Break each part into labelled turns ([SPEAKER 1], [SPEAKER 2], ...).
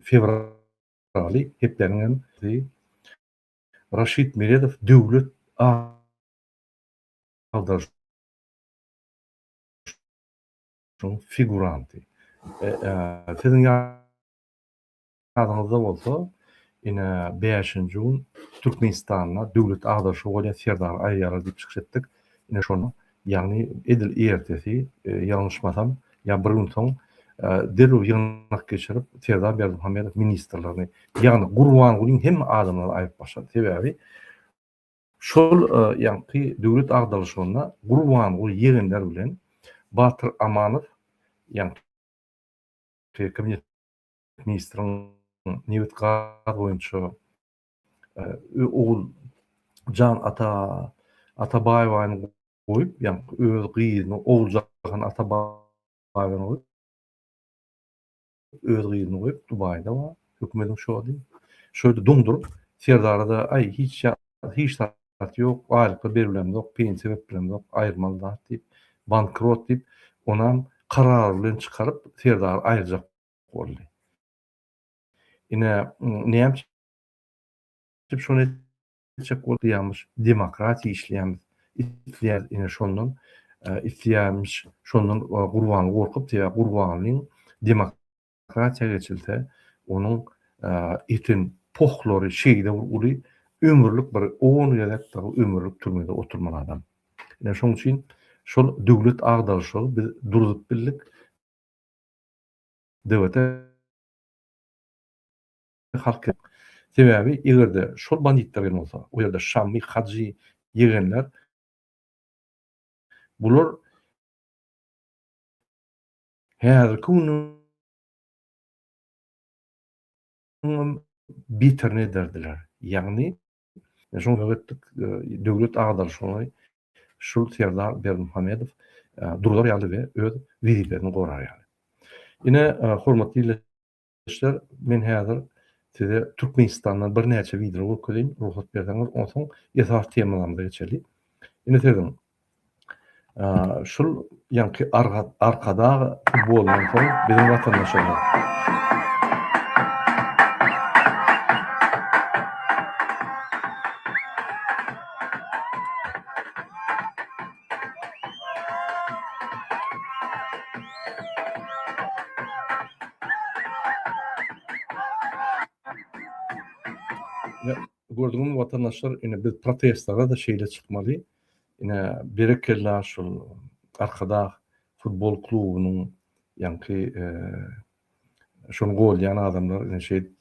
[SPEAKER 1] fewraly hepdäniň hem Raşid Meredow döwlet agdaryşynyň figuranty. Siziň ýadyňyzda bolsa, ine, bäşinji gün Türkmenistanda döwlet agdaryşy bolýar, Serdary aýyrýarlar diýip çykyş etdik. Ine şonda, ýagny edil ertesi, ýalňyşmasam, ýa bir gün soň derrew ýygnak geçirip, Serdar Berdimuhamedow ministrlerini, ýagny Gurbangulyň hemme adamlaryny aýryp başlady. Sebäbi şol ýaňky döwlet agdarylyşygynda Gurbanguly ýegenler bilen Batyr Amanow, ýaňky kabinet ministriň nebit-gaz boýunça Oguljan Ata Atabaýewany goýup, ýaňky öz gyzyny Oguljahan Atabaýewany goýup, öz gyzyny goýup Dubaýda bar, hökümediň şody. Şo ýerde doňduryp, Serdara-da aý hiç hiç zat ýok, aýlyklar beribilemzok, pensiýa berip bilemzok, aýyrmaly zat diýip, bankrot diýip, onam karar bilen çykaryp Serdary aýyrjak boldy. Ine, näme üçin şony etjek bolýarmyş? Demokratiýa işleýärmiz, isleýär ine şondan isleýärmiş, şondan Gurbanguly gorkup, sebäbi Gurbangulyň demokratiýa geçilse, onuň eten pohlary şeýle bir uly, ömürlik bir on gezek dagy ömürlik türmede oturmaly adam. Ine şonuň üçin şol döwlet agdaryşygy biz durzup bildik. DWT halk Sebäbi eger-de şol banditler gelen bolsa, o ýerde Şammy, Hajy, ýegenler bular häzirki günüň beterini ederdiler. Ýagny şoňa etdik, döwlet agdaryşygyny şul Serdar Berdimuhamedow durar ýaly we öz wezipesini gorar ýaly. Ine, hormatly ildeşler, men häzir size Türkmenistandan birnäçe wideo görkezeýin, rugsat berseňiz, onsoň esasy temalarymyza geçeli. Ine serediň. Şul ýaňky Arkadag futbolyndan soň biziň watandaşlarymyz. Gördüňizmi watandaşlar, ine biz protestlere-de şeýle çykmaly. Ine berekella şul Arkadag futbol klubunyň ýaňky şony golýan adamlar ine şeýdip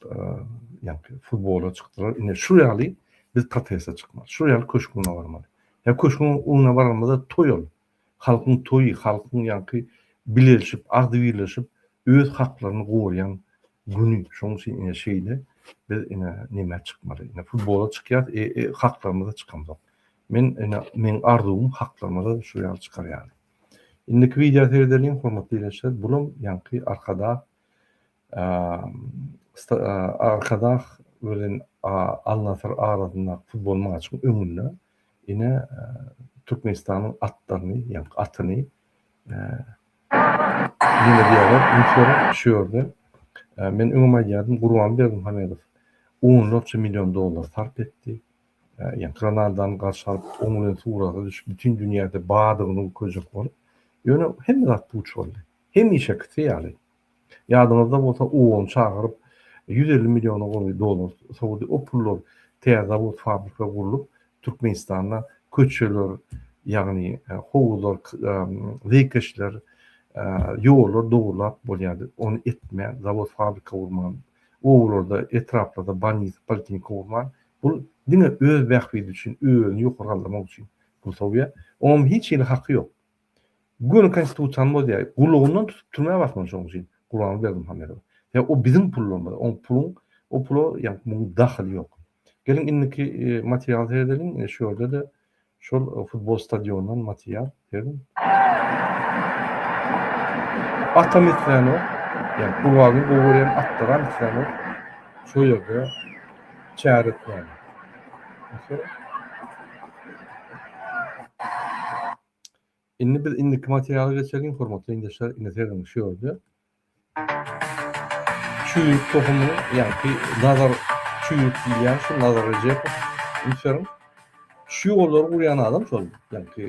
[SPEAKER 1] ýaňky futbola çykdylar. Ine şu ýaly biz proteste çykmaly. Şu ýaly köşgüň öňüne barmaly. Ýa köşgüň öňüne baranymyzda toý ol. Halkyň toýy, halkyň ýaňky bilelşip, agzybirleşip öz haklaryny gorýan güni. Şonuň üçin ine şeýle biz ine nämä çykmaly. Ine futbola çykýas, e, e, haklarymyza çykamzok. Men ine meň arzuwym haklarymyza şu ýaly çykar ýaly. Indiki wideo seredeliň hormatly ildeşler. Bulam ýaňky Arkadag Arkadag bilen Al Nasr arasyndaky futbol maçyň öňünde ine Türkmenistanyň atlaryny, ýaňky atyny neme diýýärler, üns beriň şu ýerde men öňem aýdýardym Gurban Berdimuhamedow onlarça million dollar sarp etdi. Ýaňky Ronaldony garşy alyp, oň bilen surata düşüp, bütin dünýäde bardygyny görkezjek bolup, ýöne hemme zat puç boldy. Hemişekisi ýaly. Ýadyňyzda bolsa, OON çagyryp, 150 milliona golaý dollar sowdy. O pullar täze zawod, fabrika gurlup, Türkmenistanda köçeler, ýagny howuzlar, zeýkeşler, ýollar dogrulap bolýardy. Ony etmän, zawod, fabrika gurman, obalarda, etraplarda bolnisa, poliklinika gurman, Bul diňe öz bähbidi üçin, özüni ýokary galdyrmak üçin pul sowýar. Oňam hiç hili haky ýok. Göni konstitusiýany bozýar. Gulagyndan tutup türmä basmaly şonuň üçin Gurbanguly Berdimuhamedowy. Sebäbi o biziň pullarymyz. Oň puluň, o pula ýa muň dahyly ýok. Geliň indiki materiala seredeliň. Ine şu ýerde-de Şol futbol stadionyndan material serediň. Atam islänok. Ýa Gurbanguly gowy görýän atlaram islänok. Şo ýerde çäre etmäni. Indi biz indiki materiala geçeliň, hormatly ildeşler, indi serediň şu ýerde. Çüýrük tohumyň ýaňky Nazar çüýrük diýilýän şu Nazar Rejepow üns beriň. Şu ýollary gurýan adam şol ýaňky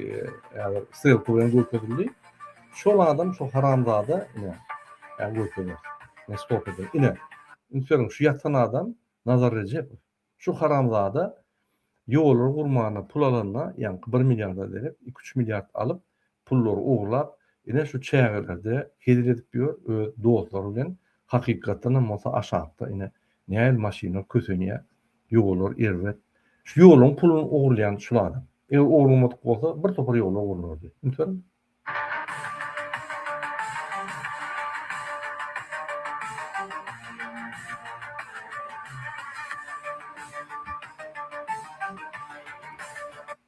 [SPEAKER 1] häzir strelka bilen görkezildi. Şol adam şu haramzada ine ýa görkezýär. Men stop ederin. Ine üns beriň şu ýatan adam Nazar Rejepow. Şu haramzada ýollary gurmana pul alanda ýaňky bir milliarda derek iki-üç milliard alyp pullary ogurlap ine şu çägelerde hezil edip ýör öz dostlary bilen hakykatdanam bolsa aşakda ine nähili maşynlar kösenýär ýollar erbet şu ýoluň puluny ogurlaýan şul adam eger ogurlamadyk bolsa bir topar ýollar gurlardy üns beriň.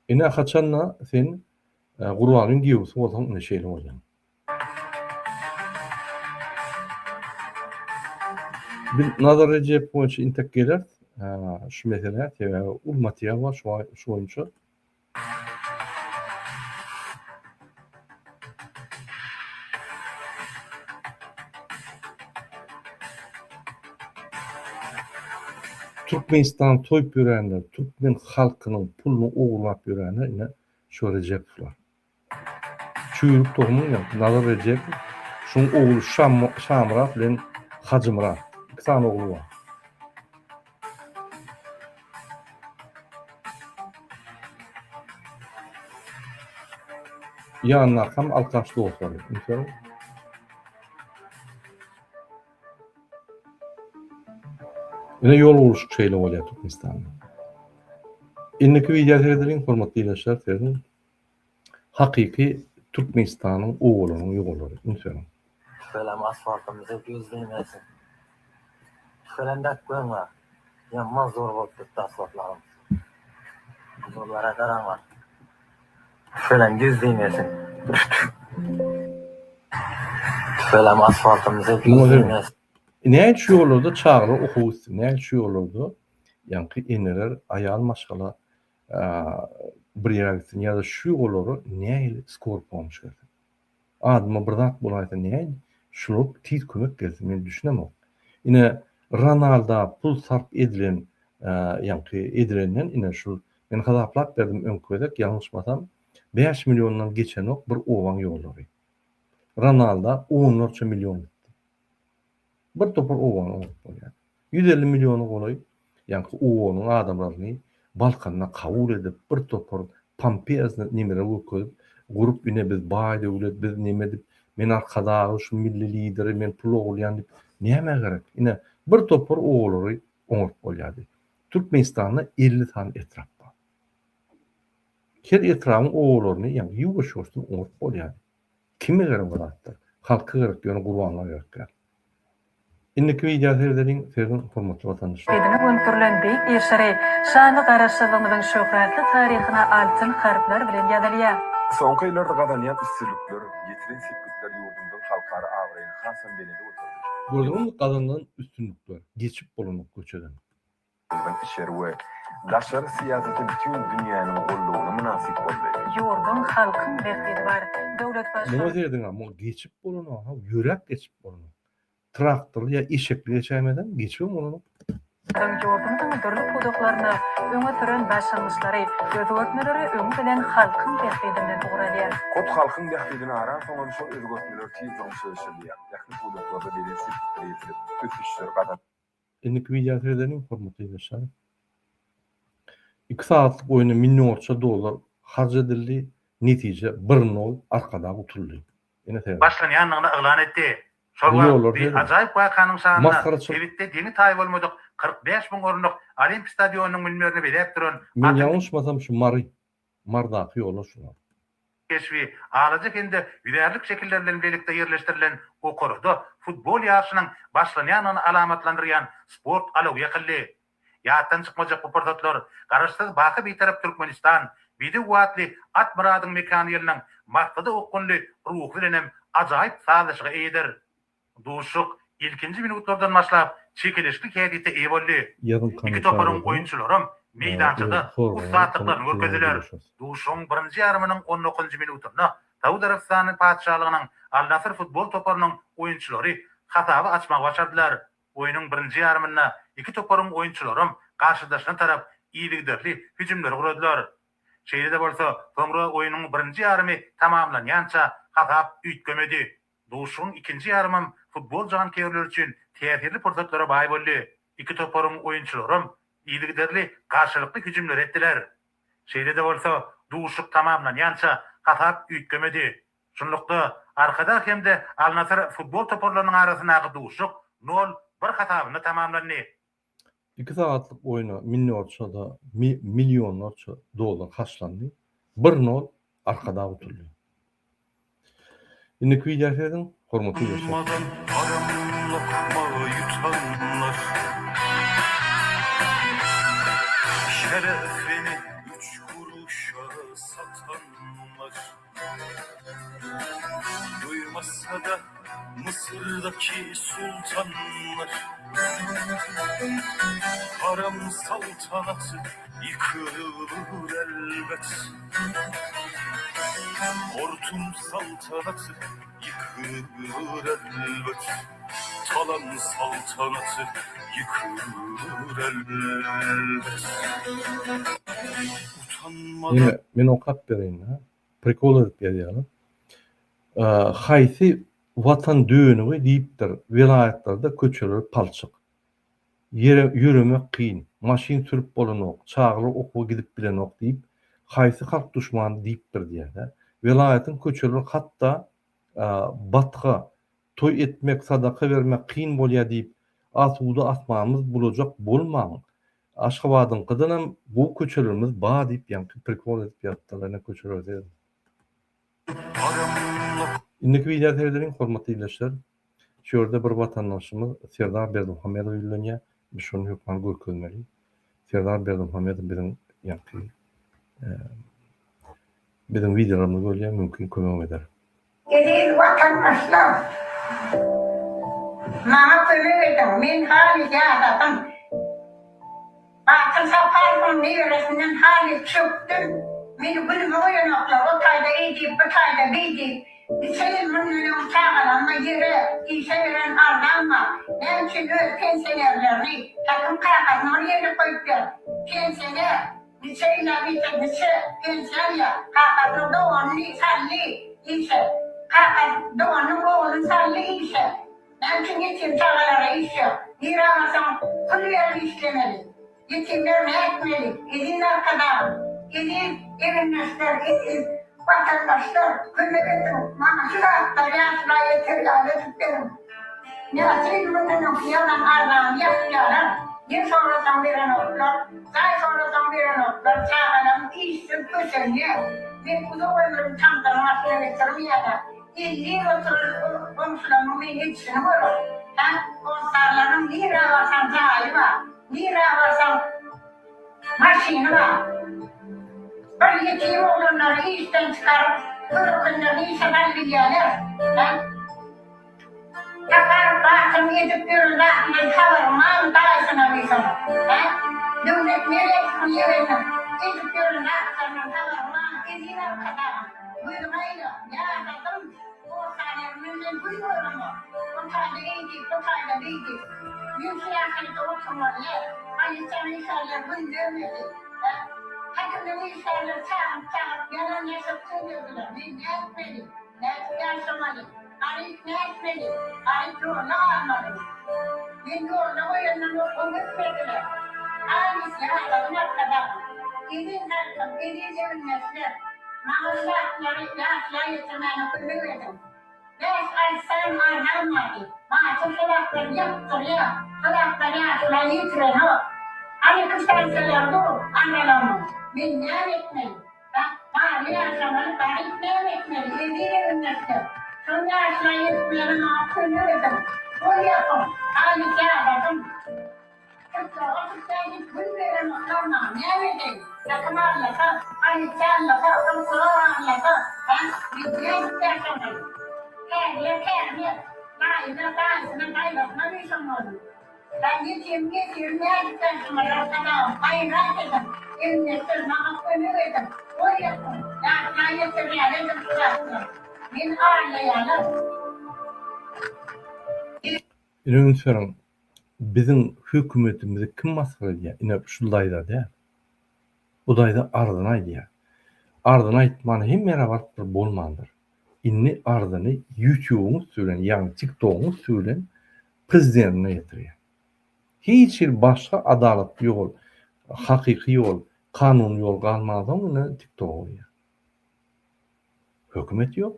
[SPEAKER 1] Ine haçanda sen Gurbanyň giýewsi bolsaň ine şeýle bolýaň. Biz Nazar Rejep boýunça intek geleris şu meselä sebäbi uly material bar şu boýunça. Türkmenistany soýup ýörenler, türkmen halkynyň puluny ogurlap ýörenler ine şu Rejepowlar. Çüýrük tohumyň ýaňky Nazar Rejepow, şuň ogly Şamyrat bilen Hajymyrat. Iki sany ogly bar. Ýanyndakam alkaş dostlary. Üns beriň. Ine ýol gurluşyk şeýle bolýar Türkmenistanda. Indiki wideo seredeliň hormatly ildeşler serediň. Hakyky Türkmenistanyň obalarynyň ýollary. Üns beriň.
[SPEAKER 2] Tükelem asfaltymyza göz degmesin. Tükelem däp görüňä. Ýaman zor bolup gitdi asfaltlarymyz. Ýollara garaňlar. Tükelem göz degmesin. Tükelem asfaltymyza göz degmesin.
[SPEAKER 1] Näme şu ýollarda çagalar okuw gitsin, näme şu ýollarda ýaňky eneler, aýal maşgala bir ýere gitsin ýa-da şu ýollara nähili skor pomşy gelsin. Adama bir zat bolaýsa nähili şular tiz kömek gelsin men düşünemok. Ine Ronalda pul sarp edilen ýaňky edilenden ine şu men hasaplap berdim öňki gezek ýalňyşmasam 5 milliondan geçenok bir obaň ýollary. Ronalda onlarça million gitdi. Bir topar obany oňup bolýar. 150 milliona golaý ýaňky obanyň adamlaryny Balkanda kabul edip, bir topar pompezny nemeler görkezip, gurup ine biz baý döwlet, biz neme edip, men Arkadagy şu milli lideri, men pul ogurlaýan diýip nämä gerek? Ine bir topar obalary oňaryp bolýardy. Türkmenistanda 50 sany etrap bar. Her etrabyň obalaryny ýaňky ýuwaş-ýuwaşdan oňaryp bolýardy. Kime gerek o zatlar? Halka gerek ýöne Gurbanla gerek däl. Indiki wideo seredeliň serediň hormatly watandaşlar.
[SPEAKER 3] Edine gönükdirilen beýik işleri şanly Garaşsyzlygymyzyň şöhratly taryhyna altyn harplar bilen ýazylýar.
[SPEAKER 4] Soňky ýyllarda gazanýan üstünlikler, ýetilen sepgitler ýurdumyzyň halkara abraýyny hasam belende göterdi.
[SPEAKER 1] Gördüňizmi gazanylan üstünlikler geçip bolanok köçeden.
[SPEAKER 4] Ýurdumyzyň içeri we daşary syýasaty bütin dünýäniň goldawyna mynasyp boldy.
[SPEAKER 3] Ýurduň, halkyň bähbidi bar. Döwlet
[SPEAKER 1] Muňa serediň-a, muňa geçip bolanok, ha, ýöräp geçip bolanok. Traktorly ýa eşekli geçäýmeseň, geçibem bolanok.
[SPEAKER 3] Baştutanymyzyň ýurdumyzyň dürli pudaklarynda öňe süren başlangyçlary, özgertmeleri öňi bilen halkyň bähbidinden ugur alýar.
[SPEAKER 4] Hut halkyň bähbidini aran soňam şol özgertmeler tiz durmuşa geçirilýär. Ähli pudaklarda belent sepgitlere ýetilip, ösüşler gazanylýar.
[SPEAKER 1] Indiki wideo seredeliň hormatly ildeşler. 2 sagatlyk oýuna millionlarça dollar harç edildi, netije bir nol Arkadag utuldy. Ine sebäbi.
[SPEAKER 5] Başlanýandygyny yglan etdi. Şol
[SPEAKER 1] Bu
[SPEAKER 5] wagt
[SPEAKER 1] ýollar
[SPEAKER 5] bu
[SPEAKER 1] serediň.
[SPEAKER 5] ajaýyp wakanyň şanyna
[SPEAKER 1] Masgaraçylyk.
[SPEAKER 5] sebitde deňi-taýy bolmadyk 45 müň orunlyk Olimp stadionynyň münberini bezäp duran
[SPEAKER 1] Men
[SPEAKER 5] atyň
[SPEAKER 1] ýalňyşmasam şu Mary, Marydaky ýollar şular.
[SPEAKER 5] Keşbi, alaja hem-de ýüzärlik şekiller bilen bilelikde ýerleşdirilen okarada futbol ýaryşynyň başlanýandygyny alamatlandyrýan sport alawy ýakyldy. Ýatdan çykmajak bu pursatlar Garaşsyz, baky Bitarap Türkmenistan, bedew atly at myradyň mekany ýylynyň maksada okgunly ruhy bilenem ajaýyp sazlaşyga eýedir. Duşuşyk ilkinji minutlardan başlap çekeleşikli häsiýete eýe boldy.
[SPEAKER 1] Ýazyň
[SPEAKER 5] Iki toparyň
[SPEAKER 1] kommentariýada
[SPEAKER 5] oýunçylaram meýdançada
[SPEAKER 1] öz soraglaryňyzy
[SPEAKER 5] ussatlyklaryny
[SPEAKER 1] soň
[SPEAKER 5] görkezdiler.
[SPEAKER 1] gürleşeris.
[SPEAKER 5] Duşuşygyň birinji ýarymynyň on dokuzynjy minutynda Saud Arabystany Patyşalygynyň Al-Nasr futbol toparynyň oýunçylary hasaby açmagy başardylar. Oýnuň birinji ýarymynda iki toparyň oýunçylaram garşydaşyna tarap yzygiderli hüjümleri guradylar. Şeýle-de bolsa, soňra oýnuň birinji ýarymy tamamlanýança hasap üýtgemedi. Duşuşygyň ikinji ýarymam futbol janköýerleri üçin täsirli pursatlara baý boldy. Iki toparyň oýunçylaram yzygiderli garşylykly hüjümleri etdiler. Şeýle-de bolsa, duşuşyk tamamlanýança hasap üýtgemedi. Şunlukda, Arkadag hem-de Al-Nassr futbol toparlarynyň arasyndaky duşuşyk nol, bir hasabynda tamamlandy.
[SPEAKER 1] Iki sagatlyk oýna minýorça-da millionlarça dollar harçlandy. Bir nol Arkadag utuldy. Indiki wideo serediň, hormatly ildeşler.
[SPEAKER 6] Utanmadan haram lokma ýutanlar Şerefini üç kuruşa satanlar Duýmasa-da Mısyrdaky sultanlar Haram saltanaty ýykylyr elbet Hortum saltanaty ýykylyr elbet Talan saltanaty ýykylyr elbet Utanmadan.
[SPEAKER 1] Ýene men okap bereýin ha. Prikol edip ýazýarlar. Haýsy watan dönügi diýipdir welaýatlarda köçeler palçyk. Ýere ýöremek kyn, maşyn sürüp bolanok, çagalar okuwa gidip bilenok diýip, haýsy halk duşmany diýipdir diýýär-dä. Welaýatyň köçeleri hatda batga, toý etmek, sadaka bermek kyn bolýar diýip, asuda asmanymyz bulajak bolmaň. Aşgabadyňkydanam gowy köçelerimiz bar diýip ýaňky prikol edip ýazypdyrlar ine köçeleri serediň. Indiki wideo seredeliň hormatly ildeşler. Şu ýerde bir watandaşymyz Serdar Berdimuhamedowa ýüzlenýär. Biz şony hökman görkezmeli. Serdar Berdimuhamedow biziň ýaňky biziň wideolarymyzy görýär, mümkin kömegem eder.
[SPEAKER 7] Eziz watandaşlar! Maňa kömek ediň, men halys ýadadym. Batyr Saparowyň neberesinden halys çökdüm. Meni günüme goýanoklar, o taýda eý diýip, bu taýda beý diýip. Niçe ýyl mundan öň çagalaryma ýere, işe beren arzam bar. Näme üçin öz pensionerlerini, häkim kakasyny bir ýerde goýup ber. Pensioner! Niçe ýyla niçe niçe pensiýa alýar. Kakasynyň doganyny saldy işe. Kakasy doganynyň ogluny saldy işe. Näme üçin ýetim çagalara iş ýok. Nirä barsaň pul berip işlemeli. Ýetimler nätmeli? Eziz Arkadagym, eziz egindeşler, eziz watandaşlar kömek ediň maňa şu zatlary ýaşula ýeter ýaly edip beriň. Näçe ýyl mundan öňki ýazan arzamy ýapýarlar. Ýer sorasaň berenoklar, jaý sorasaň berenoklar, çagalarym işsiz kösenýär. Men uzak ömrümi tamdyryň astyna geçirmeýän-ä. 50 ýyl oturan ol goňşularymyň men edişini görüp, hä, hossarlarynyň nirä barsaň jaýy bar, nirä barsaň maşyny bar. Bir ýetim oglanlary işden çykaryp, körekenlerini işe salybilýärler, hä? Sapar batyryň edip ýören zadyndan habaryň barmy daýysyna diýsene, hä? Döwlet Meredowyň ýegeniniň edip ýören zatlaryndan habaryň barmy eziz arkadagym? Gözüňi aýla, ýadadym, ortaýerine men gün göremok, o taýda eý diýip, bu taýda beý diýip. Men şu ýaşaýyşda oturmaly däl. Polisiýanyň işgärleri gün görmedi, hä? Häkimligiň işgärleri çagyryp-çagyryp ýalan-ýaşryk sözlediler. Men nätmeli? Nädip ýaşamaly? Garyp nätmeli? Garyp ýolda galmalymy? Men ýolda goýandan oňa ötmediler. Halys ýadadym arkadagym. Eziz halkym, eziz egindeşler! Maňa şu zatlary ýaşla ýetirmäne kömek ediň. Bäş-alty sany arzam bardy. Batyr şo zatlary ýapdyrýar. Şo zatlary ýaşla ýetirenok. Hany kwitansiýalar dur arzalarymyň. Men näme etmeli? Bak, barly ýaşamaly, garyp näme etmeli, eziz egindeşler? Şol ýaşla ýetmeyene maňa kömek ediň, gol ýapyň, halys ýadadym. Türklere türkmen diýip gün berenoklar maňa, näme edeýin? Häkim aldasa, polisiýa aldasa, prokuror aldasa, hä, men nädip ýaşamaly? Kärler kärine, daýylar daýysyna, daýzasyna duşanmaly. Ben ýetim ýesir nädip ýaşamaly Arkadagym gaýrat ediň elindeşler maňa kömek ediň gol ýapyň ýaşlar ýetirýär edil şu zatlar meni aldaýarlar.
[SPEAKER 1] Ine üns beriň. Biziň hökümetimizi kim masgara edýär? Ine, şu daýza däl. Bu daýza arzyny aýdýar. Arzyny aýtman hemme ýere barypdyr, bolmandyr. Indi arzyny ýutýubyň üsti bilen, ýagny tiktogyň üsti bilen prezidentine ýetirýär. Hiç hili başga adalatly ýol, hakyky ýol, kanuny ýol galmansoň indi tiktoga goýýar. Hökümet ýok.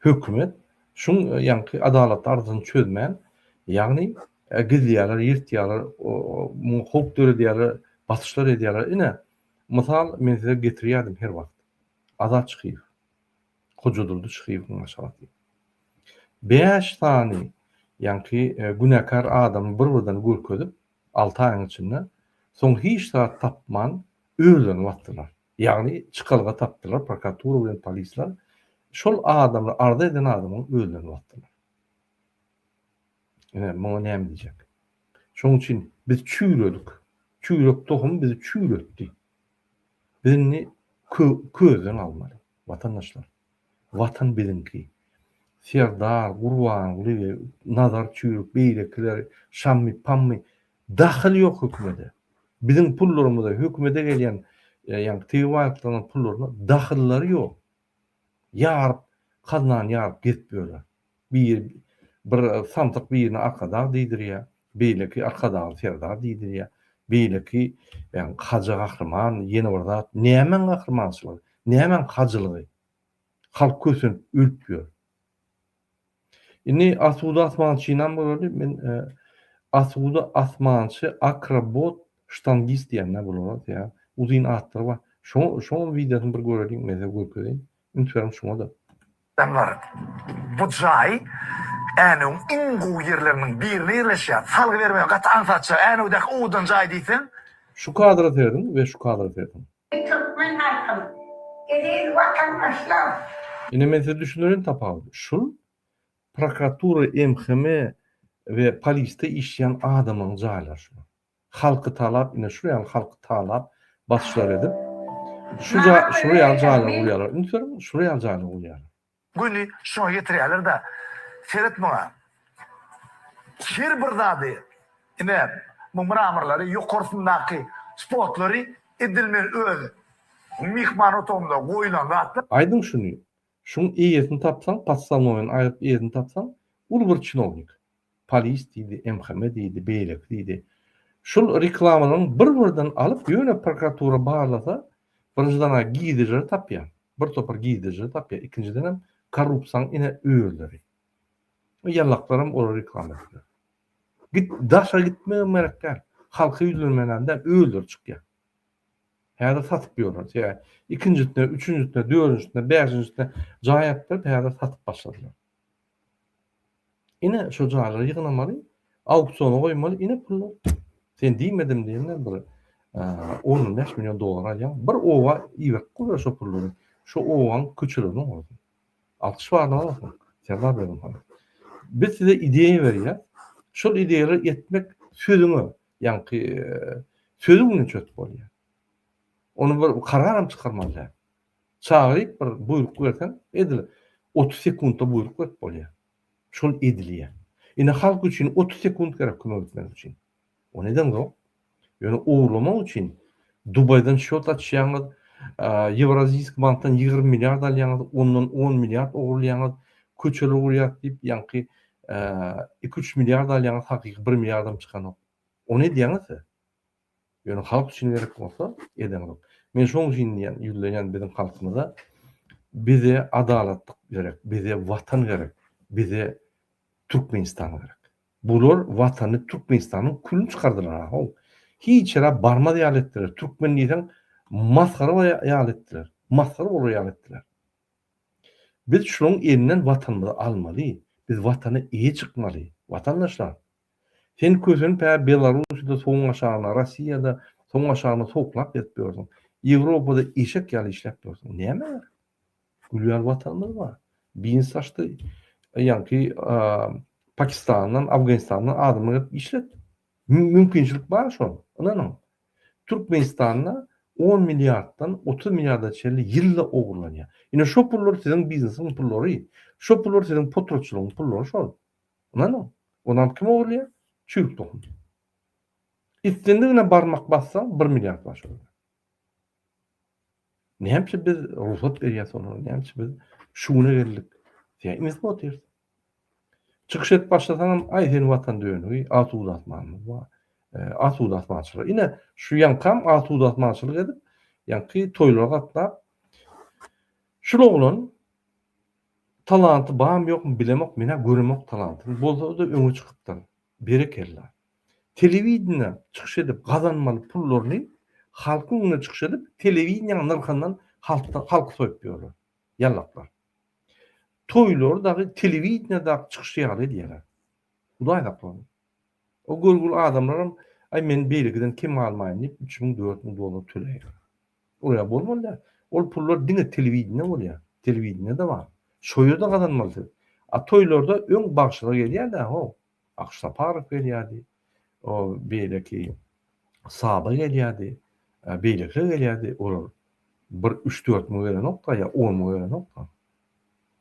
[SPEAKER 1] Hökümet şuň ýaňky adalatly arzyny çözmän, ýagny gizleýärler, ýyrtýarlar, muňa howp döredýärler, basyşlar edýärler. Ine, mysal men size getirýärdim her wagt. Azat Çykyýew, Hojadurdy Çykyýewiň maşgalasy. Bäş sany ýaňky günäkär adamy bir-birden görkezip, alty aýyň içinde, soň hiç zat tapman özlerini basdylar. Ýagny çykalga tapdylar prokuratura bilen polisler şol adamy arza eden adamyň özlerini basdylar. Ine muňa näme diýjek. Şoň üçin biz çüýredik. Çüýrek tohum bizi çüýretdi. Biz indi közden almaly watandaşlar. Watan biziňki. Serdar, Gurbanguly we Nazar çüýrük beýlekiler Şammy Pammy Dahyly ýok hökümede. Biziň pullarymyza, hökümede gelýän ýaňky tebigy baýlyklaryň pullaryna dahyllary ýok. Ýaryp, haznany ýaryp gezip ýörler. Biri bir samsyk birine arkadag diýdirýär, beýleki arkadagly serdar diýdirýär, beýleki ýaňky hajy gahryman, ýene bir zat. Nämäň gahrymançylygy? Nämäň hajylygy? Halk kösenip ölüp ýör. Indi Asuda Asmançynam göreli. Men Asuda Asmançy akrobot ştangist diýende bulara ýa uzyn atlary bar. Şo şoň wideosyny bir göreliň, men size görkezeýin. Üns beriň şuňa-da.
[SPEAKER 8] Adamlar, bu jaý Änewiň iň gowy ýerleriniň birinde ýerleşýär. Salgy bermegi gaty aňsatja. Änewdäki owadan jaý diýseň.
[SPEAKER 1] Şu kadra serediň we şu kadra serediň.
[SPEAKER 7] Eý türkmen halkym! Eziz watandaşlar!
[SPEAKER 1] Ine men size düşündireýin tapawudy. Şul prokuratura MHM we polisde işleýän adamlaryň jaýlary şular. Halky talap ine şul ýaly halky talap basyşlar edip şu jaý şular ýaly jaýlar gurýarlar. Üns beriň şular ýaly jaýlar gurýarlar.
[SPEAKER 8] Göni şuňa getirýärler-de, seret muňa. Her bir zady, ine, bu mramorlary, ýokarsyndaky spotlary edil men öz myhman otagymda goýlan zatlar.
[SPEAKER 1] Aýdyň şuny, şuň eýesini tapsaň, podstawnoýyny aýryp eýesini tapsaň, uly bir çinownik. Polis diýdi, MHM diýdi, beýleki diýdi. Şul reklamalaryň bir-birden alyp, ýöne prokuratura barlasa, birinjiden-ä girdejileri tapýar. Bir topar girdejileri tapýar. Ikinjidenem korrupsiýanyň ine özleri. Ýallaklaram olar reklama etdiler. Git daşa gitmegem gerek däl. Halka ýüzlenmenem däl, özleri çykýar. Häzir satyp ýörler. Sebäbi ikinjisine, üçünjisine, dördünjisine, bäşinjisine jaý alyp berip häzir satyp başladylar. Ine şo jaýlary ýygnamaly, auksiona goýmaly, ine pullar. Sen diýmedim diýende bir 15 million dollar alýaň. Bir oba iberip goýber şo pullary. Şo obaň köçelerini gursun. Alkyş baryny alarsyň. Serdar Berdimuhamedow. Biz size ideýa berýäs. Şol ideýalary etmek sözüňe, ýaňky sözüň bilen çözüp bolýar. Ony bir kararam çykarmaly däl. Çagyryp bir buýruk berseň, edil 30 sekuntda buýruk berip bolýar. Şol edilýär. Ine halk üçin 30 sekunt gerek kömek etmek üçin. Ony edeňzok. Ýöne ogurlamak üçin Dubaýdan şýot açýaňyz, Ýewraziysk bankdan 20 milliard alýaňyz, ondan 10 milliard ogurlaýaňyz, köçeler gurýas diýip ýaňky 2-3 milliard alýaňyz, hakyky 1 milliardam çykanok. Ony edýäňiz siz. Ýöne halk üçin gerek bolsa edeňzok. Men şoň üçin diýýän, ýüzlenýän biziň halkymyza, bize adalatlyk gerek, bize watan gerek, bize Türkmenistan gerek. Bular watany Türkmenistanyň külüni çykardylar how. Hiç ýere barmaz ýaly etdiler. Türkmen diýseň masgara ýaly etdiler. Masgara bolar ýaly etdiler. Biz şularyň elinden watanymyzy almaly. Biz watana eýe çykmaly. Watandaşlar. Sen kösenip hä Belarussiýada suwuň aşagynda, Rossiýada suwuň aşagynda sowuklap gezip ýörsüň. Ýewropada eşek ýaly işläp ýörsüň. Nämä gerek? Gül ýaly watanymyz bar. Biznes açdy. Ýaňky Pakistandan, Afganistandan adamlar gelip işlet. Mümkinçilik bar şol. Ynanyň. Türkmenistanda 10 milliarddan 30 milliarda çenli ýylda ogurlanýar. Ine şo pullar siziň biznesiň pullary. Şo pullar siziň potratçylygyň pullary şol. Ynanyň. Onam kim ogurlaýar? Çüýrük tohum. Islendigine barmak bassaň bir milliard bar şol ýerde. Näme üçin biz rugsat berýäs olara? Näme üçin biz şu güne geldik? Sen imisip otyrys. Çykyş edip başlasaňam, aý sen watan dönügi, asuda asmanymyz bar. Asuda asmançylyk. Ine, şu ýaňkam asuda asmançylyk edip, ýaňky toýlara gatnap, şul oglan talanty barmy ýokmy bilemok, men-ä göremok talantyny. Bolsa-da öňe çykypdyr. Berekella. Telewideniýe çykyş edip gazanmaly pullaryny halkyň öňünde çykyş edip, telewideniýäň nyrhyndan halkdan halky soýup ýörler. Ýallaklar. Toýlary dagy telewideniýadaky çykyş ýaly edýärler. Hudaý saklasyn. O görgüli adamlaram aý men beýlekiden kem galmaýyn diýip 3000 4000 dollar töleýärler. Ol ýa bolmaly däl. Ol pullar diňe telewideniýe bolýar. Telewideniýede bar. Şo ýerde gazanmaly siz. A toýlarda öň bagşylar gelýärdi how. Akyş Saparow gelýärdi. O beýleki Saba gelýärdi. Beýlekiler gelýärdi. Olar bir üç-dört müň berenok-da ýa on müň berenok-da.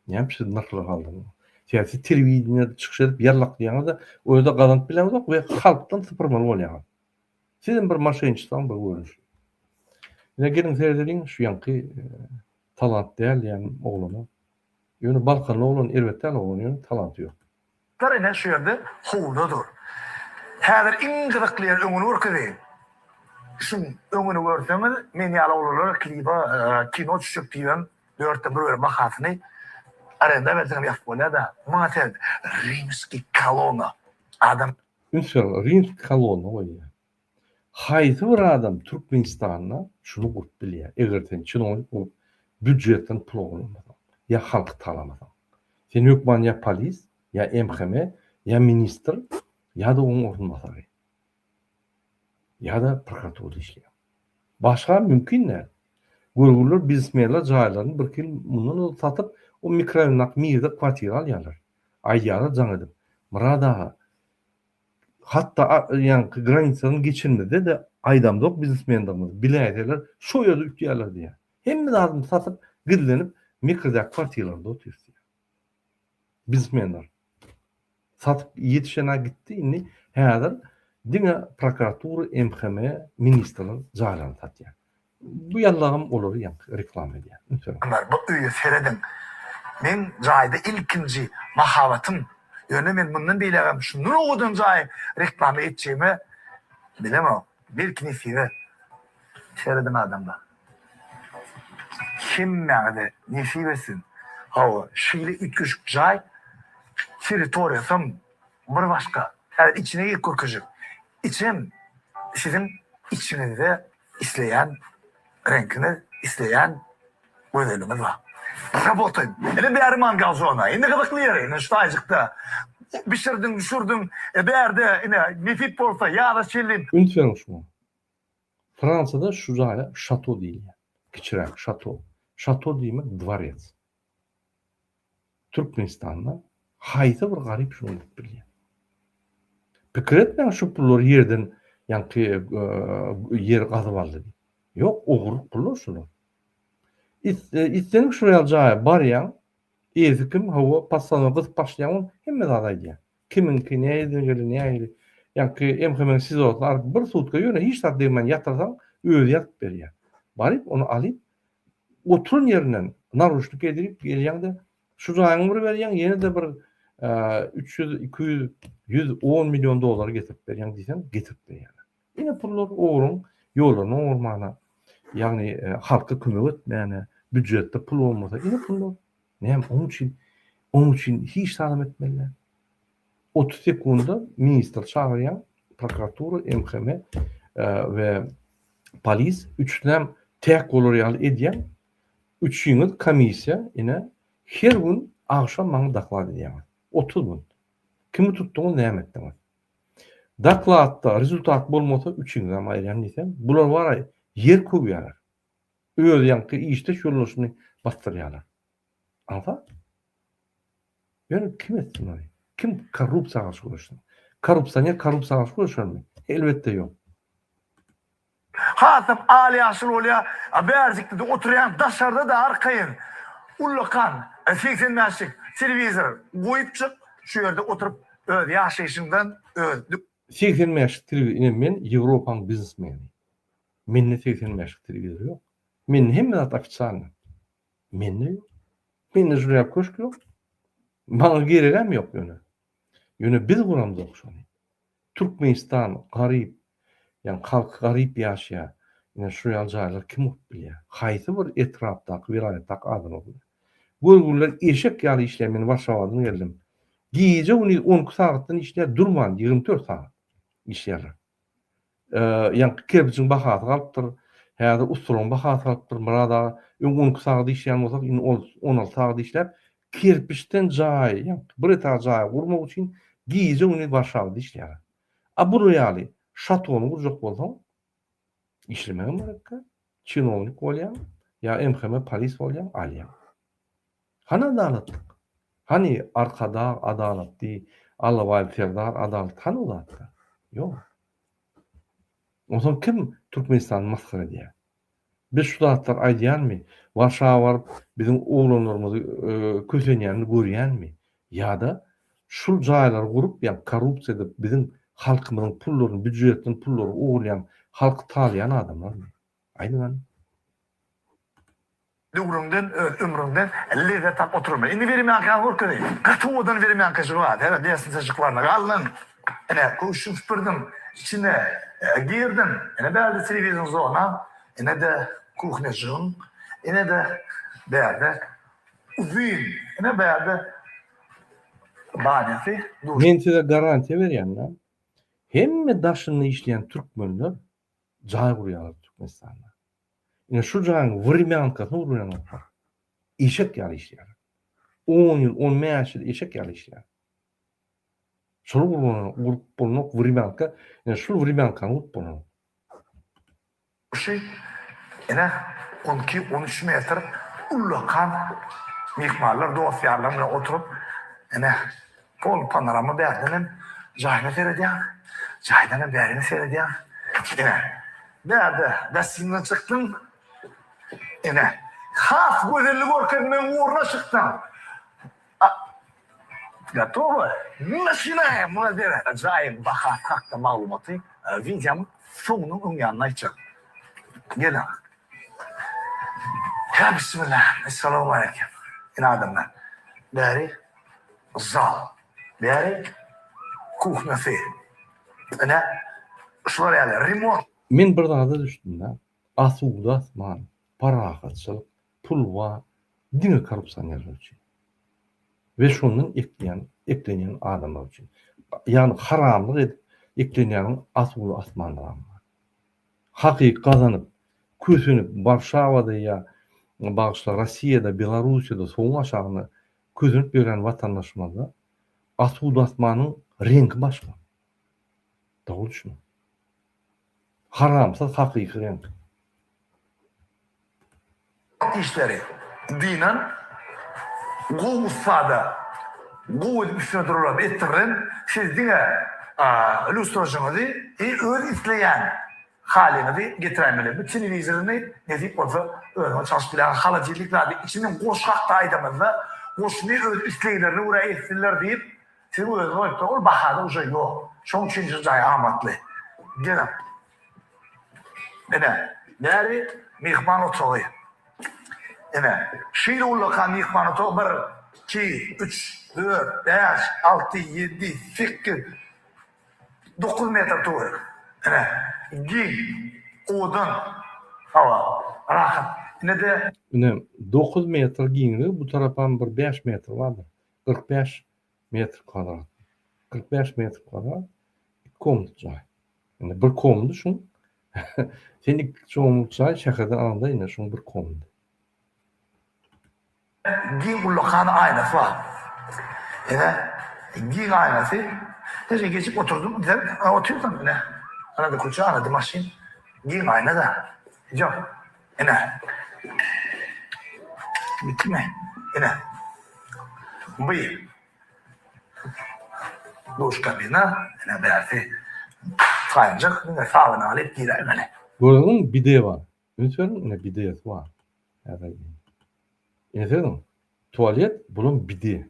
[SPEAKER 1] Näme üçin siz nyrhlar galdyryň? Sebäbi siz telewideniýede çykyş edip ýallaklaýaňyz-da, o ýerde gazanyp bileňizok we halkdan sypyrmaly bolýaňyz. Sizem bir moşenniçtwaň bir görnüşi. Ine geliň seredeliň şu ýaňky talant däl diýen oglana. Ýöne Balkanly oglan erbet däl oglan ýöne talanty ýok.
[SPEAKER 8] Lar ine şu ýerde howluda dur. Häzir iň gyzykly ýeri öňüni görkezeýin. Şuň öňüni görseňiz men ýaly oglanlar kliba kino düşjek diýibem dörtden bir bölek bahasyny arenda berseňem ýazyp bolýada. Muňa seret rimskiý kolona adam.
[SPEAKER 1] Üns beriň rimskiý kolonna goýýar. Haýsy bir adam Türkmenistanda şuny gurup bilýär, eger sen çinownik bolup býudjetden pul ogurlamasaň, ýa halky talamasaň. Sen hökman ýa polis, ýa MHM, ýa ministr, ýa-da oň orunbasary. Ýa-da prokuraturada işleýäň. Başga mümkin däl. Görgüliler, biznesmenler jaýlaryny birki ýyl mundan ozal satyp, o mikroraýondaky Mirde kwartira alýarlar. Aýdýarlar jaň edip, Myrat aga, Hatda ýaňky granisadan geçenimizde-de aýdamzok biznesmendigimizi, biläýseler şo ýerde üýtgärler diýýär. Hemme zadyny satyp, gizlenip Mekredäki kwartiralarda otyrys diýýär. Biznesmenler. Satyp ýetişen-ä gitdi, indi häzir diňe prokuratura, MHM, ministrler jaýlaryny satýar. Bu ýallagam olary ýaňky reklama edýär. Üns beriň.
[SPEAKER 8] Ynha, bu öýe serediň. Meň jaýda ilkinji mahabatym. Ýöne men mundan beýlägem şundan owadan jaýy reklama etjegime bilemok. Belki nesibe. Serediň adamlar. Hemmäňize nesip etsin. Hawa, şeýle üýtgeşik jaý, territoriýasam bir başga. Häzir içine girip görkezjek. Içem siziň içiňizde Isleýän reňkiňiz, isleýän gözeliňiz bar. Rabotaýyn. Ine bäri mangal zona. Indi gyzykly ýeri, ine şu taýjykda. Bişirdiň, düşürdiň. E bärde ine nesip bolsa ýaza çenli.
[SPEAKER 1] Üns beriň şuňa. Fransiýada şu jaýa şato diýilýär. Kiçiräk şato. Şato diýmek dworec. Türkmenistanda haýsy bir garyp şuny edip bilýär? Pikir etmäň şu pullary ýerden ýaňky ýer gazyp aldy diýip. Ýok, ogurlyk pullar şular. Islendik şular ýaly jaýa barýaň, eýesi kim, hawa, passanyny gysyp başlaýaň, ol hemme zady aýdýar. Kimiňki, nähili geldi, nähili. Ýaňky MHM-iň SIZO-syna alyp bir sutka ýöne hiç zat degmän ýatyrsaň, özi ýazyp berýär. Baryp ony alyp, oturan ýerinden naruşnik geýdirip gelýäňde şu jaýyňy bir berýäň ýene-de bir 300, 200, 110 million dollar getirip berýäň diýseň getirip berýärler. Ine pullar ogruň ýollaryny oňarmana, ýagny halka kömek etmäne, býujetde pul bolmasa ine pullar. Näme onuň üçin onuň üçin hiç zadam etmeli däl. 30 sekunda ministr çagyrýaň, prokuratura, MHM we polis üçüsinem täk bolar ýaly edýäň. Üçüňiz komissiýa ine her gün agşam maňa doklad edýäňiz. 30 gün. Kimi tutduňyz, näme etdiňiz? Dokladda rezultat bolmasa üçüňizem aýyrýan diýsem, bular bar-a ýer köwýärler. Öz ýaňky işdeş ýoldaşyny basdyrýarlar. Aňsat. Ýöne kim etsin ony? Kim korrupsiýa garşy göreşsin? Korrupsioner korrupsiýa garşy göreşermi? Elbetde ýok.
[SPEAKER 8] Hasam al-ýaşyl bolýar. A bärjikde-de oturýaň, daşarda-da arkaýyn ullakan 85-lik telewizor goýupjyk, şu ýerde oturyp öz ýaşaýşyňdan, öz.
[SPEAKER 1] 85 telewizor, ine men Ýewropaň biznesmeni. Mende 85 telewizor ýok. Mende hemme zat ofitsialny. Mende ýok. Mende şular köşk ýok. Maňa geregem ýok ýöne. Ýöne biz guramzok şony. Türkmenistan garyp, ýagny halky garyp ýaşaýar. Ine şu ýaly jaýlary kim gurup bilýär? Haýsy bir etrapdaky, welaýatdaky adamlar gurýar? Görgüliler eşek ýaly işleýär, men Warşawadan geldim. Gije-gündiz 12 sagatdan işleýär, durman 24 sagat işleýärler. Ýaňky kerpijiň bahasy galypdyr, häzir ussalaryň bahasy galypdyr. Myrat aga, öň 12 sagat işleýän bolsak, indi 16 sagat işläp, kerpiçden jaý, ýaňky bir etaž jaýy gurmak üçin gije-gündiz Warşawada işleýärler. A bular ýaly şatony gurjak bolsaň, işlemegem gerekkä, çinownik bolýaň, ýa MHM polis bolýaň, alýaň. Hany adalatlyk? Hany Arkadag adalatly, Allabaýew Serdar adalatly, hany o zatlar? Ýok. Onsoň kim Türkmenistany masgara edýär? Biz şu zatlary aýdýanmy? Warşawa baryp biziň oglanlarymyzy kösenýänini görýänmi? Ýa-da şul jaýlary gurup ýa korrupsiýa edip biziň halkymyzyň pullaryny býujetden pullary ogurlaýan halky talaýan adamlarmy? Aýdyň hany.
[SPEAKER 8] Döwrüňden, öz ömrüňden lezzet alyp oturma. Indi weremýankaňy görkezeýin. Gaty owadan weremýankajyk bar. Hä, lestnitsajyklaryna galdyň. Ine, köwşüni süpürdiň, içine girdiň. Ine bärde telewizoryň zona, ine-de kuhnýajygyň, ine-de bärde uzyn, ine bärde banýasy, duşy.
[SPEAKER 1] Men size garantiýa berýän-de, hemme daşynda işleýän türkmenler jaý gurýarlar Türkmenistanda. Ine şu jaýyň wremýankasyny gurýanoklar. Eşek ýaly işleýärler. On ýyl, on bäş ýyl eşek ýaly işleýär. Şol gurlan gurup bolmak wremýanka, ine şul wremýankany gurup bolanok.
[SPEAKER 8] Şu ine on iki, on üç metr ullakan myhmanlar, dost-ýarlar bilen oturyp, ine Pol panorama bärdenem jaýyna seredýäň, jaýdanam bärine seredýäň. Ine, bärde gostindan çykdyň. Ine, has gözelli görkezmegiň ugruna çykdyň. Gotowo? Naçinaýem! Muňa seret. Jaýyň bahasy hakda maglumaty wideomyň soňunyň öň ýanynda aýtjak. Geliň. Hä, bismillah. Essalawmaleýkim. Ine adamlar. Bäri Zal. Bäri kuhnasy. Ine, şular ýaly remont.
[SPEAKER 1] Men bir zada düşdüm-dä. Asuda asman, parahatçylyk, pul bar, diňe korrupsionerler üçin. We şondan ekleýän, eklenýän adamlar üçin. Ýagny haramlyk edip eklenýäniň asuda asmanlaram bar. Hakyky gazanyp, kösenip Warşawada ýa bagyşla Rossiýada, Belarussiýada sowuň aşagynda Kösenip ýören watandaşymyzda asuda asmanyň reňki başga. Dogry düşüniň. Haramsyz hakyky reňk.
[SPEAKER 8] Işleri dynan gowy ussada gowy edip üstüne durulan etdirilen siz diňe lýustrajyňyzy i öz isleýän Halyňyzy getiräýmeli. Bu telewizoryny nesip bolsa özüňiz çalşyp biläňiz. Holodilnik zady içinden goşgy hakda aýdamyzda goşuny öz isleglerine görä etsinler diýip siziň özüňiz goýupdyr. Ol bahada uje ýok. Şoň üçin şu jaý amatly. Geliň. Ine, bäri myhman otagy. Ine, şeýle ullakan myhman otagy bir, iki, üç, dört, bäş, alty, ýedi, sekiz. 9 metr töwerek. Ine, giň, owadan, hawa, rahat. Ine-de.
[SPEAKER 1] Ine, 9 metr giňligi, bu tarapam bir 5 metr bardyr. 45 metr kwadrat. 45 metr kwadrat, iki komnat jaý. Ine, bir komnady şuň. Sen iki komnat jaý şäherden alanda ine şuň bir komnady.
[SPEAKER 8] Giň ullakan aýnasy bar. Ine, giň aýnasy. Nirede geçip oturdym diýsem, a otyrsyň ine. Anada köçe, anada maşyn. Giň aýna-da. Ýok. Ine. Bitdimi? Ine. Bu duş kabina. Ine bärsi taýynjyk. Diňe sabyny alyp giräýmeli.
[SPEAKER 1] Gördüňmi, bide bar. Üns beriň, ine bidesi bar. Häzir. Ine serediň. Tualet bulam bide.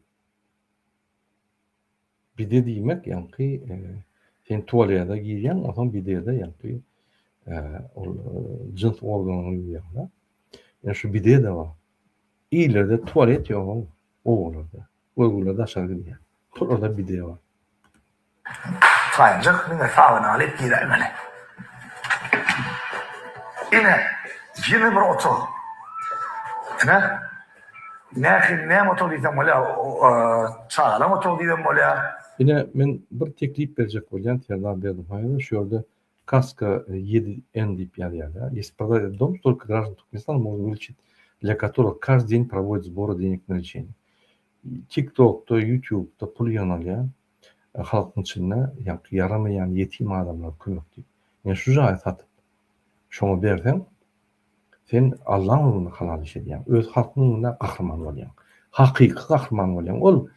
[SPEAKER 1] Bide diýmek ýaňky e, Sen tualete girýäň, onsoň bidede ýaňky ol jyns organyňy ýuwýaň-da. Ine şu bide-de bar. Illerde tualet ýok-ow, obalarda. Görgüler daşary gidýär. Olarda bide bar.
[SPEAKER 8] Taýynjak diňe sabyny alyp giräýmeli. Ine, ýene bir otag. Ine, nähili näme otag diýseň bolýar, çagalaň otagy diýibem bolýar.
[SPEAKER 1] Ine, men bir teklip berjek bolýan Serdar Berdimuhamedowa şu ýerde Kaska 7 N diýip ýazýar. Если продать дом, столько граждан Туркменистана можно вылечить, для которых каждый день проводят сборы денег на лечение. TikTokda, YouTube'da pul ýygnalýar. Halkyň içinde ýaňky ýaramaýan ýetim adamlara kömek diýip. Ine şu jaýy satyp, şoňa berseň, sen Allaň öňünde halal iş edýäň. Öz halkyň öňünde gahryman bolýaň. Hakyky gahryman bolýaň. Ol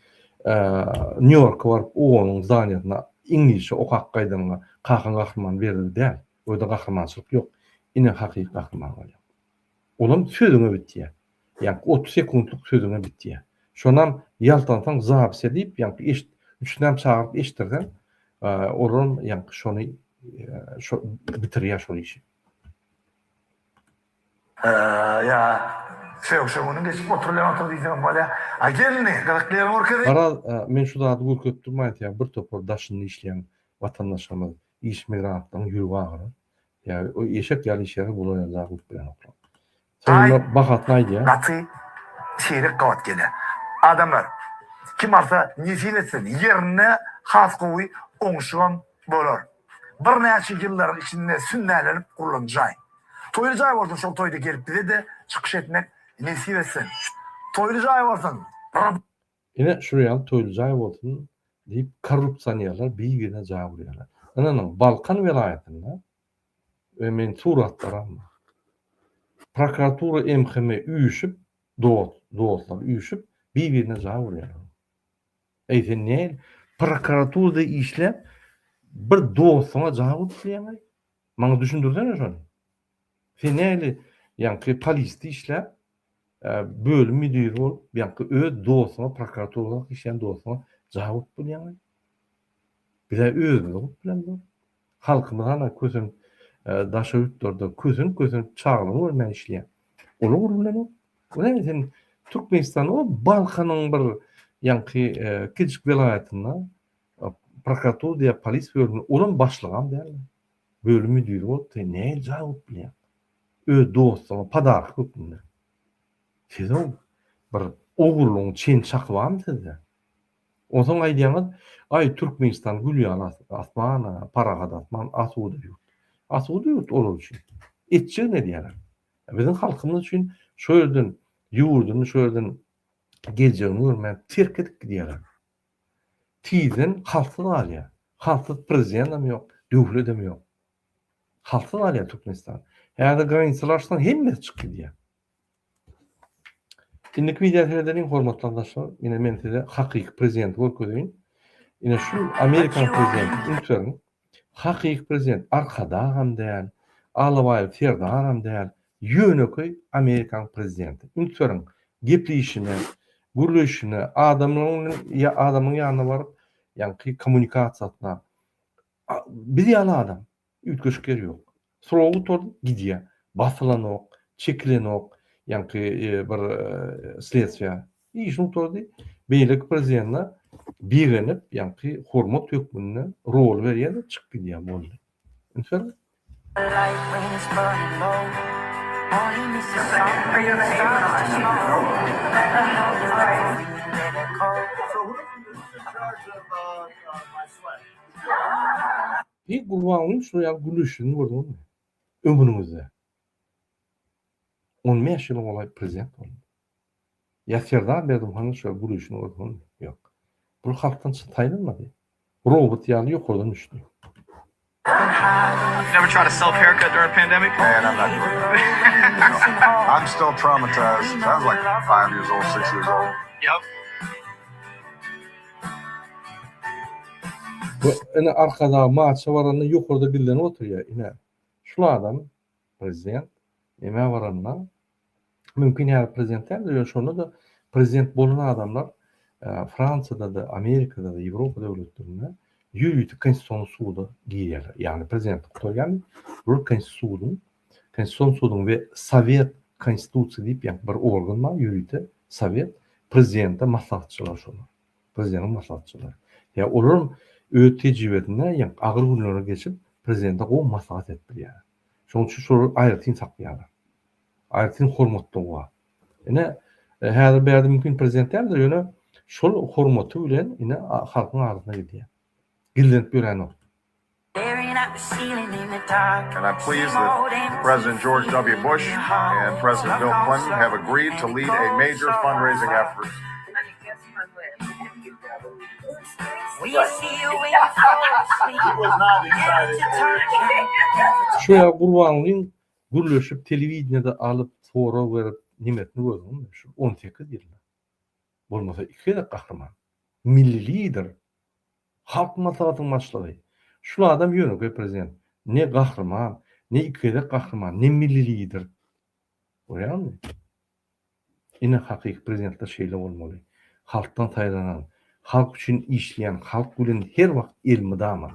[SPEAKER 1] Nýu-Ýorka baryp OON-yň zdaniýasyna iňlisçe okap gaýdanyňa kakaň gahryman berligi däl. O ýerde gahrymançylyk ýok. Ine hakyky gahryman bolýaň. Olam sözüňe bitýär. Ýaňky 30 sekuntlyk sözüňe bitýär. Şonam ýaltansaň zapis edip, ýaňky eşit, üçünem çagyryp eşitdirseň, olaram ýaňky şony şo bitirýär şol işi.
[SPEAKER 8] Ýa sögüşe günüň geçip oturylýan otag diýseňem bolýar. A gel indi, gyzykly ýerini görkezeýin.
[SPEAKER 1] Garaz, men şu zady görkezip durmaýyn, sebäbi bir topar daşynda işleýän watandaşlarymyz, iş migrantlaryň ýüregi agyrar. Ýa o eşek ýaly işleri bular ýaly zat bolup bilenoklar. Soňunda bahasyny aýdýar.
[SPEAKER 8] Gaty seýrek gabat gelýär. Adamlar, kim alsa nesip etsin, ýerinde has gowy oňuşygam bolar. Birnäçe ýyllaryň içinde sünnälenip gurlan jaý. Toýly jaý bolsun şol toýda gelip bize-de çykyş etmek nesip etsin. Toýly jaý bolsun.
[SPEAKER 1] Ine şular ýaly toýly jaý bolsun diýip korrupsionerler bir-birine jaý gurýarlar. Ynanyň Balkan welaýatynda we men suratlaram bar. Prokuratura MHM üýşüp dost dostlar üýşüp bir-birine jaý gurýarlar. Eý sen näl prokuraturada işläp bir dostuňa jaý gurup bilýäňaý? Maňa düşündirsene şony. Sen näli ýaňky polisde işläp bölüm müdiri bolup, ýaňky öz dostuňa, prokuraturada işleýän dostuňa jaý gurup bilýäňmi? Biz-ä özümize gurup bilemzok. Halkymyz hana kösenip, daşary ýurtlarda kösenip-kösenip çagalaryny görmän işleýär. Olar gurup bilenok. O näme sen Türkmenistanda o Balkanyň bir ýaňky kiçijik welaýatynda prokuratura diýýär, polis bölüminde, olam başlygam däl. Bölüm müdiri bolup sen nähili jaý gurup bilýäň? Öz dostuňa podarka hökmünde. Siz-ow bir ogurlygyň çen-çaky barmy sizde? Onsoň aýdýaňyz, aý Türkmenistan gül ýaly asman, parahat asman, asuda ýurt. Asuda ýurt olar üçin. Etjegini edýärler. Biziň halkymyz üçin şo ýerden ýurduny, şo ýerden geljegini görmän terk edip gidýärler. Tizden halksyz galýar. Halksyz prezidentam ýok, döwledem ýok. Halksyz galýar Türkmenistan. Häzir granisalar açsaň hemmesi çykyp gidýär. Indiki wideo seredeliň hormatly arkadaşlar. Ine men size hakyky prezidenti görkezeýin. Ine şu Amerikan prezidenti üns beriň. Hakyky prezident Arkadagam däl, Alabaýew Serdaram däl, ýönekeý Amerikan prezidenti. Üns beriň gepleýşine, gürleýşine, adamlaryň bilen adamyň ýanyna baryp, ýaňky kommunikasiýasyna Biz ýaly adam. Üýtgeşik ýeri ýok. Srogy gutardy, gidýär. Basylanok, çekilenok, ýaňky bir sledstwiýa. Işini gutardy. Beýleki prezidentine begenip, ýaňky hormat hökmünde rol berýär-de, çykyp gidýär, boldy. Üns beriň. Eý Gurbanguly şular ýaly gülüşini gördüňizmi ömrüňizde? On bäş ýyla golaý prezident boldy. Ýa Serdar Berdimuhamedow şular gülüşini gördüňizmi? Ýok. Bul halkdan saýlanmady. Robot ýaly ýokardan düşdi.
[SPEAKER 9] Never tried a self haircut during pandemic? Man, I'm not doing that. I'm still traumatized. I was like five years old, six years old. Yep.
[SPEAKER 1] Bu ine Arkadag maça baranda ýokarda gizlenip oturýar. Ine şul adam prezident nämä baranda mümkin häzir prezident däldir ýöne şonda-da prezident bolan adamlar Fransiýada-da, Amerikada-da, Ýewropa döwletlerinde. ýörite Konstitusion suda girýärler. Ýagny prezidentlik gutarýarmy, bular Konstitusion suduň, Konstitusion suduň we Sowet Konstitusiýa diýip ýa bir organ bar, ýörite Sowet prezidente maslahatçylar şolar. Prezidentiň maslahatçylary. Ýa olaram öz tejribesinde ýa agyr günleri geçip prezidente gowy maslahat edip bilýärler. Şonuň üçin şolary aýratyn saklaýarlar. Aýratyn hormatlygy bar. Ine, häzir bärde mümkin prezident däldir, ýöne şol hormaty bilen ine halkyň arasyna gidýär. Gizlenip ýörenok.
[SPEAKER 9] And I'm pleased that President George W. Bush and President Bill Clinton have agreed to lead a major fundraising effort.
[SPEAKER 1] Şu ýa Gurbangulyň gürleşip telewideniýede alyp sorag berip nemesini gördüňmi şu 18 ýylda. Bolmasa iki gezek gahryman. Milli lider. Halk maslahatynyň başlygy. Şul adam ýönekeý prezident. Ne gahryman, ne iki gezek gahryman, ne milli lider. Görýäňmi? Ine hakyky prezidentler şeýle bolmaly. Halkdan saýlanan, halk üçin işleýän, halk bilen her wagt elmydama.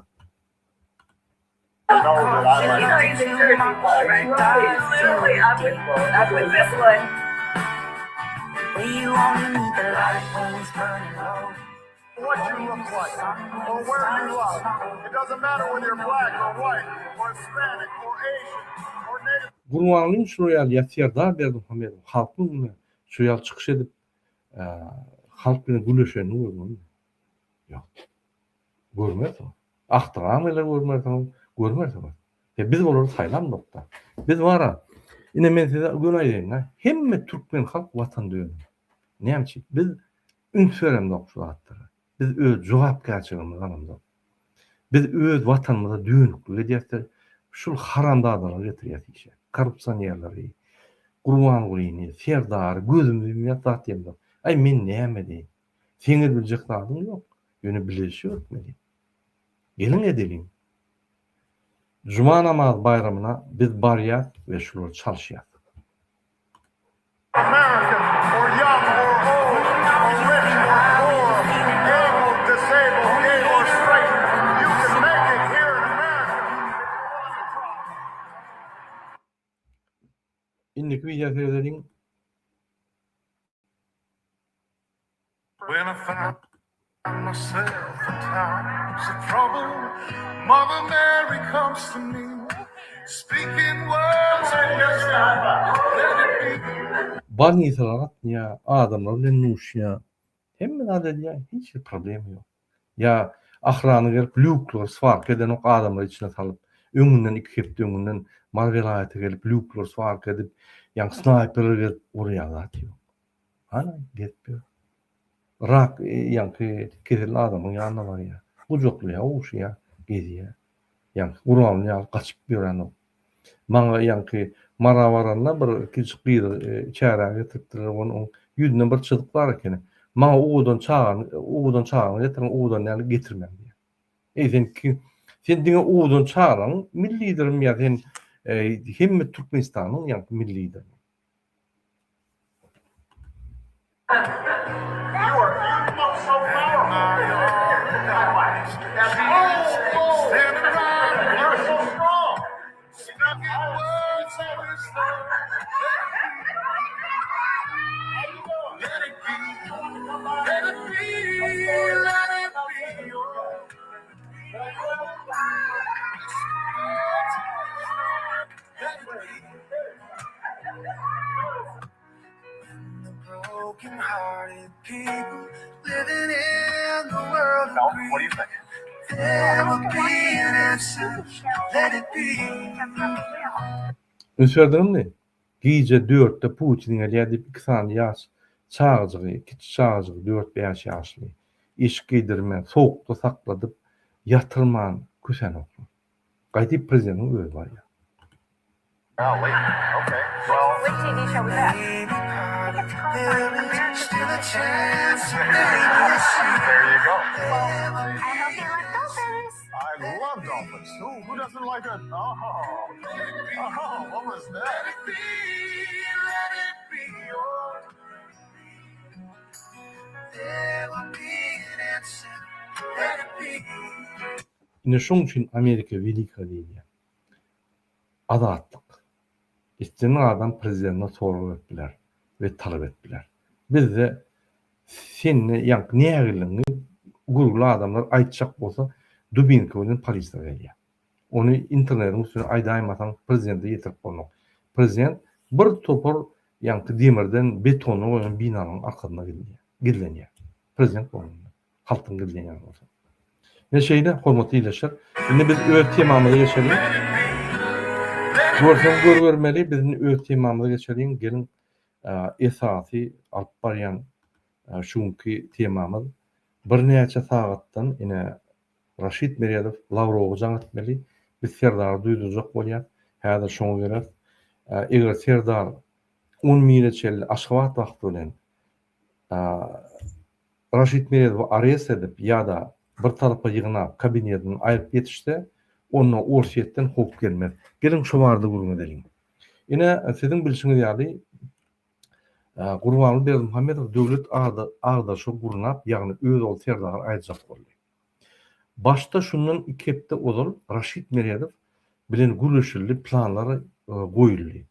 [SPEAKER 1] Gurbangulyň şular ýaly ýa Serdar Berdimuhamedow halkyň öňünde şu ýaly çykyş edip halk bilen gürleşenini görmeli. Ýok. Görmersiň. Agtygam geler görmersiň, görmersiňiz. E biz olary saýlamzokda. Biz bara ine men size göni aýdaýyn-da, hemme türkmen halk watan dönügi. Näme üçin? Biz üns beremzok şu zatlara. Biz öz jogapkärçiligimizi alamzok. Biz öz watanymyza dönüklik edýäs-de, şul haramzadalary getirýäs işe. Korrupsionerleri, Gurbangulyny, Serdary gözümizi ýumýas zat diýemzok. Aý men näme edeýin? Seň ediljek zadyň ýok. Ýöne bileleşip etmeli. Geliň edeliň. Juma namaz baýramyna biz barýas we şulary çalyşýas.
[SPEAKER 9] American or young or old or rich or poor, able, disabled, gay or straight, you can make it here in America if you're willing to try.
[SPEAKER 1] Indiki wideo seredeliň.
[SPEAKER 6] When I find myself in times of trouble, Mother Mary comes to me, speaking words of wisdom, let it be.
[SPEAKER 1] Bolnisalara gatnaýar, adamlar bilen duşýar, hemme zat edýär, hiç bir problema ýok. Ýa ahrana gelip lýuklary swarka edenok adamlary içine salyp, öňünden iki hepde öňünden Mary welaýata gelip lýuklary swarka edip, ýaňky snaýperler gelip urýar zat ýok. Hana gezip ýör. Rak ýaňky keselli adamyň ýanyna barýar. Gujaklaýar, ogşaýar, gezýär. Ýaňky Gurbanguly ýaly gaçyp ýörenok. Maňa ýaňky Mara baranda bir kiçijik gyzy çärä getiripdirler, onuň ýüzünde bir çyzyk bar ekeni. Maňa owadan çagany, owadan çagany getiriň, owadan däl getirmäň diýýär. Eý sen kim? Sen diňe owadan çagalaň milli liderimi ýa sen hemme Türkmenistanyň ýaňky milli liderimi? Üns berdiňizmi? Gije dörtde Putin gelýär diýip iki sany ýaş çagajygy, kiçi çagajygy dört-bäş ýaşly, eşik geýdirmän, sowukda sakladyp, ýatyrman kösänoklar. Gaýdyp prezidentiň özi barýar. Ine şoň üçin Amerika welika diýilýär. Azatlyk. Islendik adam prezidentine sorag berip biler we talap edip biler. Bizde sende ýaňky nägilligiňi görgüli adamlar aýtjak bolsa dubinka bilen polisiýa gelýär. Ony internetiň üstüne aýdaýmasaň prezidente ýetirip bolmak. Prezident bir topar ýaňky demirden betondan goýlan binalaryň arkasynda gizlenýär. Prezident bolanda. Halkdan gizlenýän bolsa. Ine şeýle hormatly ildeşler. Indi biz öz temamyza geçeliň. Görseň görübermeli biz indi öz temamyza geçeliň. Geliň esasy alyp barýan şu günki temamyz birnäçe sagatdan ine Raşid Meredow Lawrowa jaň etmeli. Biz Serdary duýdurjak bolýas. Häzir şoňa geleris. Eger Serdar on bire çenli Aşgabat wagty bilen Raşid Meredowy arest edip ýa-da bir tarapa ýygnap kabinetinden aýryp ýetişse, onda Orsýetden howp gelmez. Geliň şo barada gürrüň edeliň. Ine, siziň bilşiňiz ýaly, Gurbanguly Berdimuhamedow döwlet agdaryşygy gurnap, ýagny öz ogly Serdary aýyrjak boldy. Başda şundan iki hepde ozal Raşid Meredow bilen gürleşildi, planlar goýuldy.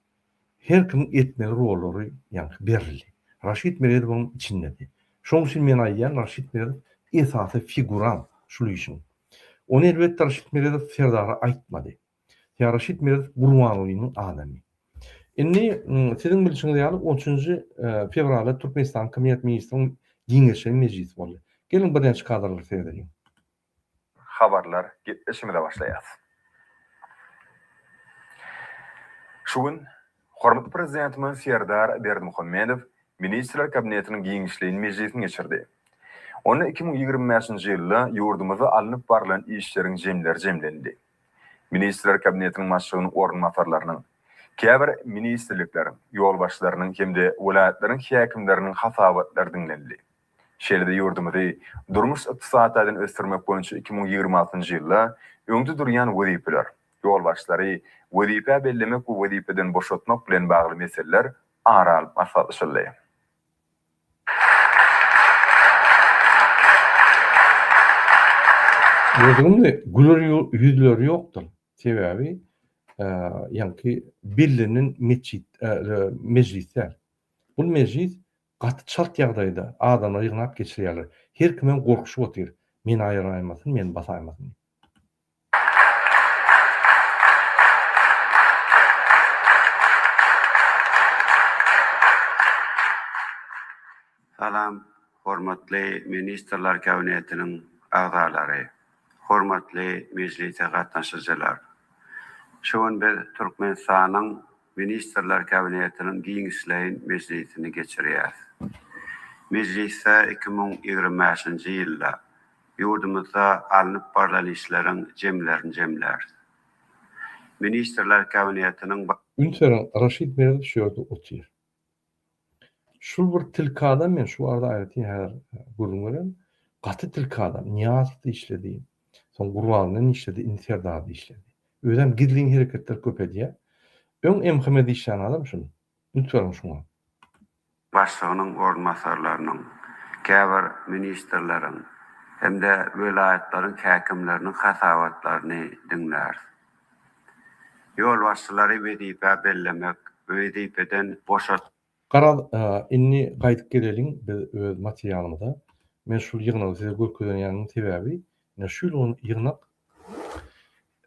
[SPEAKER 1] Her kimiň etmeli rollary ýaňky berildi. Raşid Meredowyň içindedi. Şoň üçin men aýdýan Raşid Meredow esasy figurant şul işiň. Ony elbetde Raşid Meredow Serdara aýtmady. Ýa Raşid Meredow Gurbangulynyň adamy. Indi siziň bilşiňiz ýaly on üçünji fewralda Türkmenistanyň Kabinet ministriniň giňeşleýin mejlisi boldy. Geliň birnäçe kadrlara seredeliň.
[SPEAKER 4] Habarlar gepleşigimize başlaýarys. Şu gün hormatly Prezidentimiz Serdar Berdimuhamedow Ministrler Kabinetiniň giňişleýin mejlisini geçirdi. Onda 2025-nji ýylda ýurdumyzda alnyp barlan işleriň jemleri jemlendi. Ministrler Kabinetiniň Başlygynyň orunbasarlarynyň, käbir ministrlikleriň ýolbaşçylarynyň hem-de welaýatlaryň häkimleriniň hasabatlary diňlenildi. Şeýle-de ýurdumyzy durmuş-ykdysady taýdan ösdürmek boýunça 2026-njy ýylda öňde durýan wezipeler, ýolbaşçylary wezipä bellemek we wezipeden boşatmak bilen bagly meseleler ara alyp maslahatlaşyldy.
[SPEAKER 1] Gördüňizmi, güler ýüzleri ýokdur. Sebäbi ýaňky bellenen metjit, mejlis däl. Bul mejlis Gaty çalt ýagdaýda adamlary ýygnap geçirýärler. Her kimem gorkuşyp otyr, meni aýyraýmasyn, meni basaýmasyn diýip.
[SPEAKER 10] Salam, hormatly Ministrler Kabinetiniň agzalary, hormatly mejlise gatnaşyjylar! Şu gün biz Türkmenistanyň Ministrler Kabinetiniň giňişleýin mejlisini geçirýäris. Mejlisde 2025-nji ýylda ýurdumyzda alnyp barlan işleriň jemlerini jemläris. Ministrler Kabinetiniň.
[SPEAKER 1] Üns beriň, Raşid Meredow şu ýerde otyr. Şul bir tilki adam men şu barada aýratyn häzir gürrüň bererin. Gaty tilki adam. Nyýazowda işledi. Soň Gurbangulydan işledi, indi Serdarda işledi. Özem gizlin hereketler köp edýär. Öň MHM-de işlän adam şul. Üns beriň şuňa.
[SPEAKER 10] Başlygynyň orunbasarlarynyň, käbir ministrleriň hem-de welaýatlaryň häkimleriniň hasabatlaryny diňläris. Ýolbaşçylary wezipä bellemek we wezipeden boşat.
[SPEAKER 1] Garaz, indi gaýdyp geleliň biz öz materialymyza. Men şul ýygnagy size görkezenýäniň sebäbi, ine şu ýygnak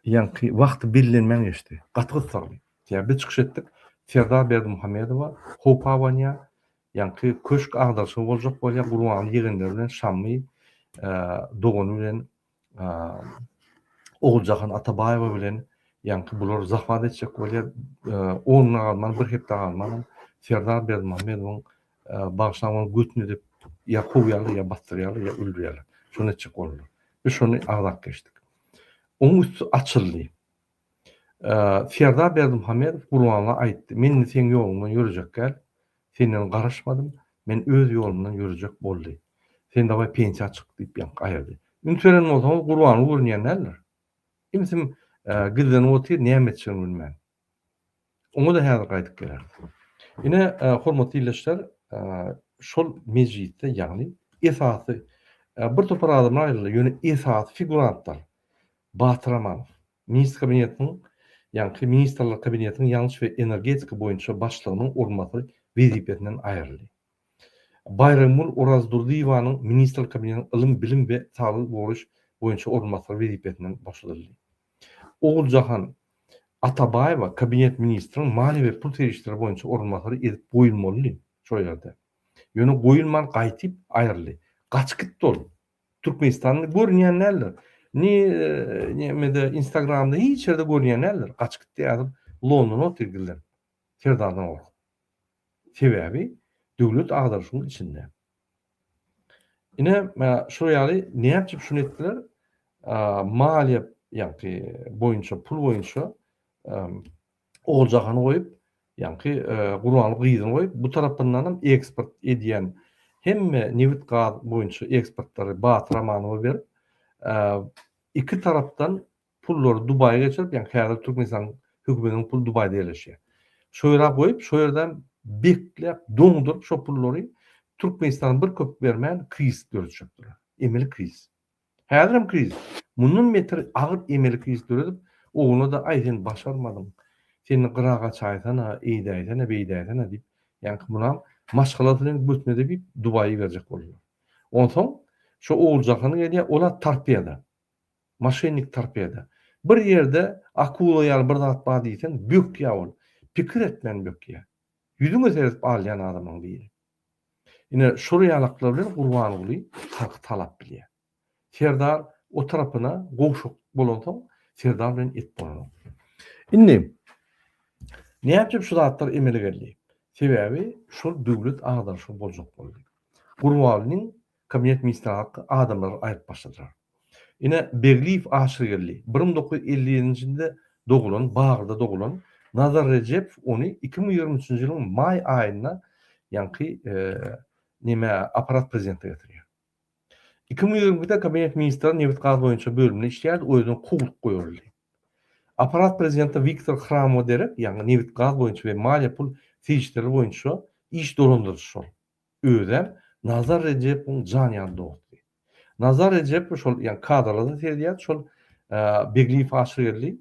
[SPEAKER 1] ýaňky wagty bellenmän geçdi. Gaty gyssagly. Sebäbi biz çykyş etdik. Serdar Berdimuhamedowa howp abanýar. Ýaňky köşk agdaryşygy boljak bolýar. Gurbanguly ýegenleri bilen Şammy dogany bilen Oguljahan Atabaýewa bilen ýaňky bular zahwat etjek bolýar. On güne galman, bir hepde galmanam Serdar Berdimuhamedowyň bagyşlan ony götüni edip ýa kowýarlar, ýa basdyrýarlar, ýa öldürýärler. Şony etjek boldular. Biz şony agzap geçdik. Onuň üsti açyldy. Serdar Berdimuhamedow Gurbanguly aýtdy, Men indi seň ýoluňdan ýörejek däl, senden garaşmadym, men öz ýolumdan ýörejek boldy. Sen dawaý pensiýa çyk diýip ýaňky aýyrdy. Üns beren bolsaňyz Gurbanguly görünýän däldir. Kimsim gizlenip otyr, näme etjegini bilmän. Oňa-da häzir gaýdyp geleris. Ine, hormatly ildeşler, şol mejlisde, ýagny esasy. Bir topar adamlar aýryldy, ýöne esasy figurantlar Batyr Amanow, Ministr kabinetiniň, ýaňky Ministrler kabinetiniň ýangyç we energetika boýunça başlygynyň orunbasary wezipesinden aýryldy. Baýramgül Orazdurdyýewanyň Ministrler kabinetiniň ylym, bilim we saglygy goraýyş boýunça orunbasary wezipesinden boşadyldy. Oguljahan Atabaýewa kabinet ministriniň maliýe we pul serişdeleri boýunça orunbasary edip goýulmalydy şol ýerde. Ýöne goýulman gaýtyp aýryldy. Gaçyp gitdi ol. Türkmenistanda görünýän däldir. Ni nemede Instagramda hiç ýerde görünýän däldir. Gaçyp gitdi häzir Londona otyr gizlenip. Serdardan gorkup. Sebäbi döwlet agdaryşyň içinde. Ine şol ýaly näçe şuny etdiler? Maliýe ýaňky boýunça pul boýunça Oguljahany goýup, ýaňky Gurbanly gyzyny goýup, bu tarapyndanam eksport edýän hemme nebit-gaz boýunça eksportlary Batyr Amanowa berip, iki tarapdan pullary Dubaýa geçirip, ýaňky häzir Türkmenistanyň hökümetiniň puly Dubaýda ýerleşýär. Şo ýere goýup, şo ýerden bekläp, doňduryp şo pullary Türkmenistana bir köpük bermän krizis döretjekdiler. Emeli krizis. Häzirem krizis. Mundan beter agyr emeli krizis döredip, ogluna-da aý sen başarmadyň, sen gyra gaçaýsana, eýdäýsene, beýdäýsene diýip, ýaňky munam maşgalasy bilen götüne-de diýip Dubaýa iberjek boldular. Onsoň şo Oguljahan gelýär, ol-a torpeda. Moşennik torpeda. Bir ýerde akula ýaly bir zat bar diýseň, bökýär ol. Pikir etmän bökýär. Ýüzüňe seredip alýan adamlaryň biri. Ine, şol ýalaklar bilen Gurbanguly halky talap bilýär. Serdar o tarapyna gowşak bolansoň, Serdar bilen et bolanok. Indi, näme üçin şu zatlar emele geldi? Sebäbi şol döwlet agdaryşygy boljak boldy. Gurbangulynyň kabinet ministri hakky adamlary aýryp başladylar. Ine, Begliýew Aşyrgeldi, 1957-nji ýylda doglan, Bagyrda doglan, Nazar Rejepow ony 2023-nji ýylyň maý aýynda ýaňky neme apparat prezidente getirýär. 2022-de kabinet ministrleri nebit-gaz boýunça bölüminde işleýärdi, o ýerden kowlup goýberildi. Apparat prezidente Wiktor Hramowa derek, ýagny nebit-gaz boýunça we maliýe-pul serişdeleri boýunça iş dolandyryjy şol. Özem Nazar Rejepowyň jan ýaly dosty. Nazar Rejepow şol ýa kadrlara-da seredýärdi, şol Begliýew Aşyrgeldi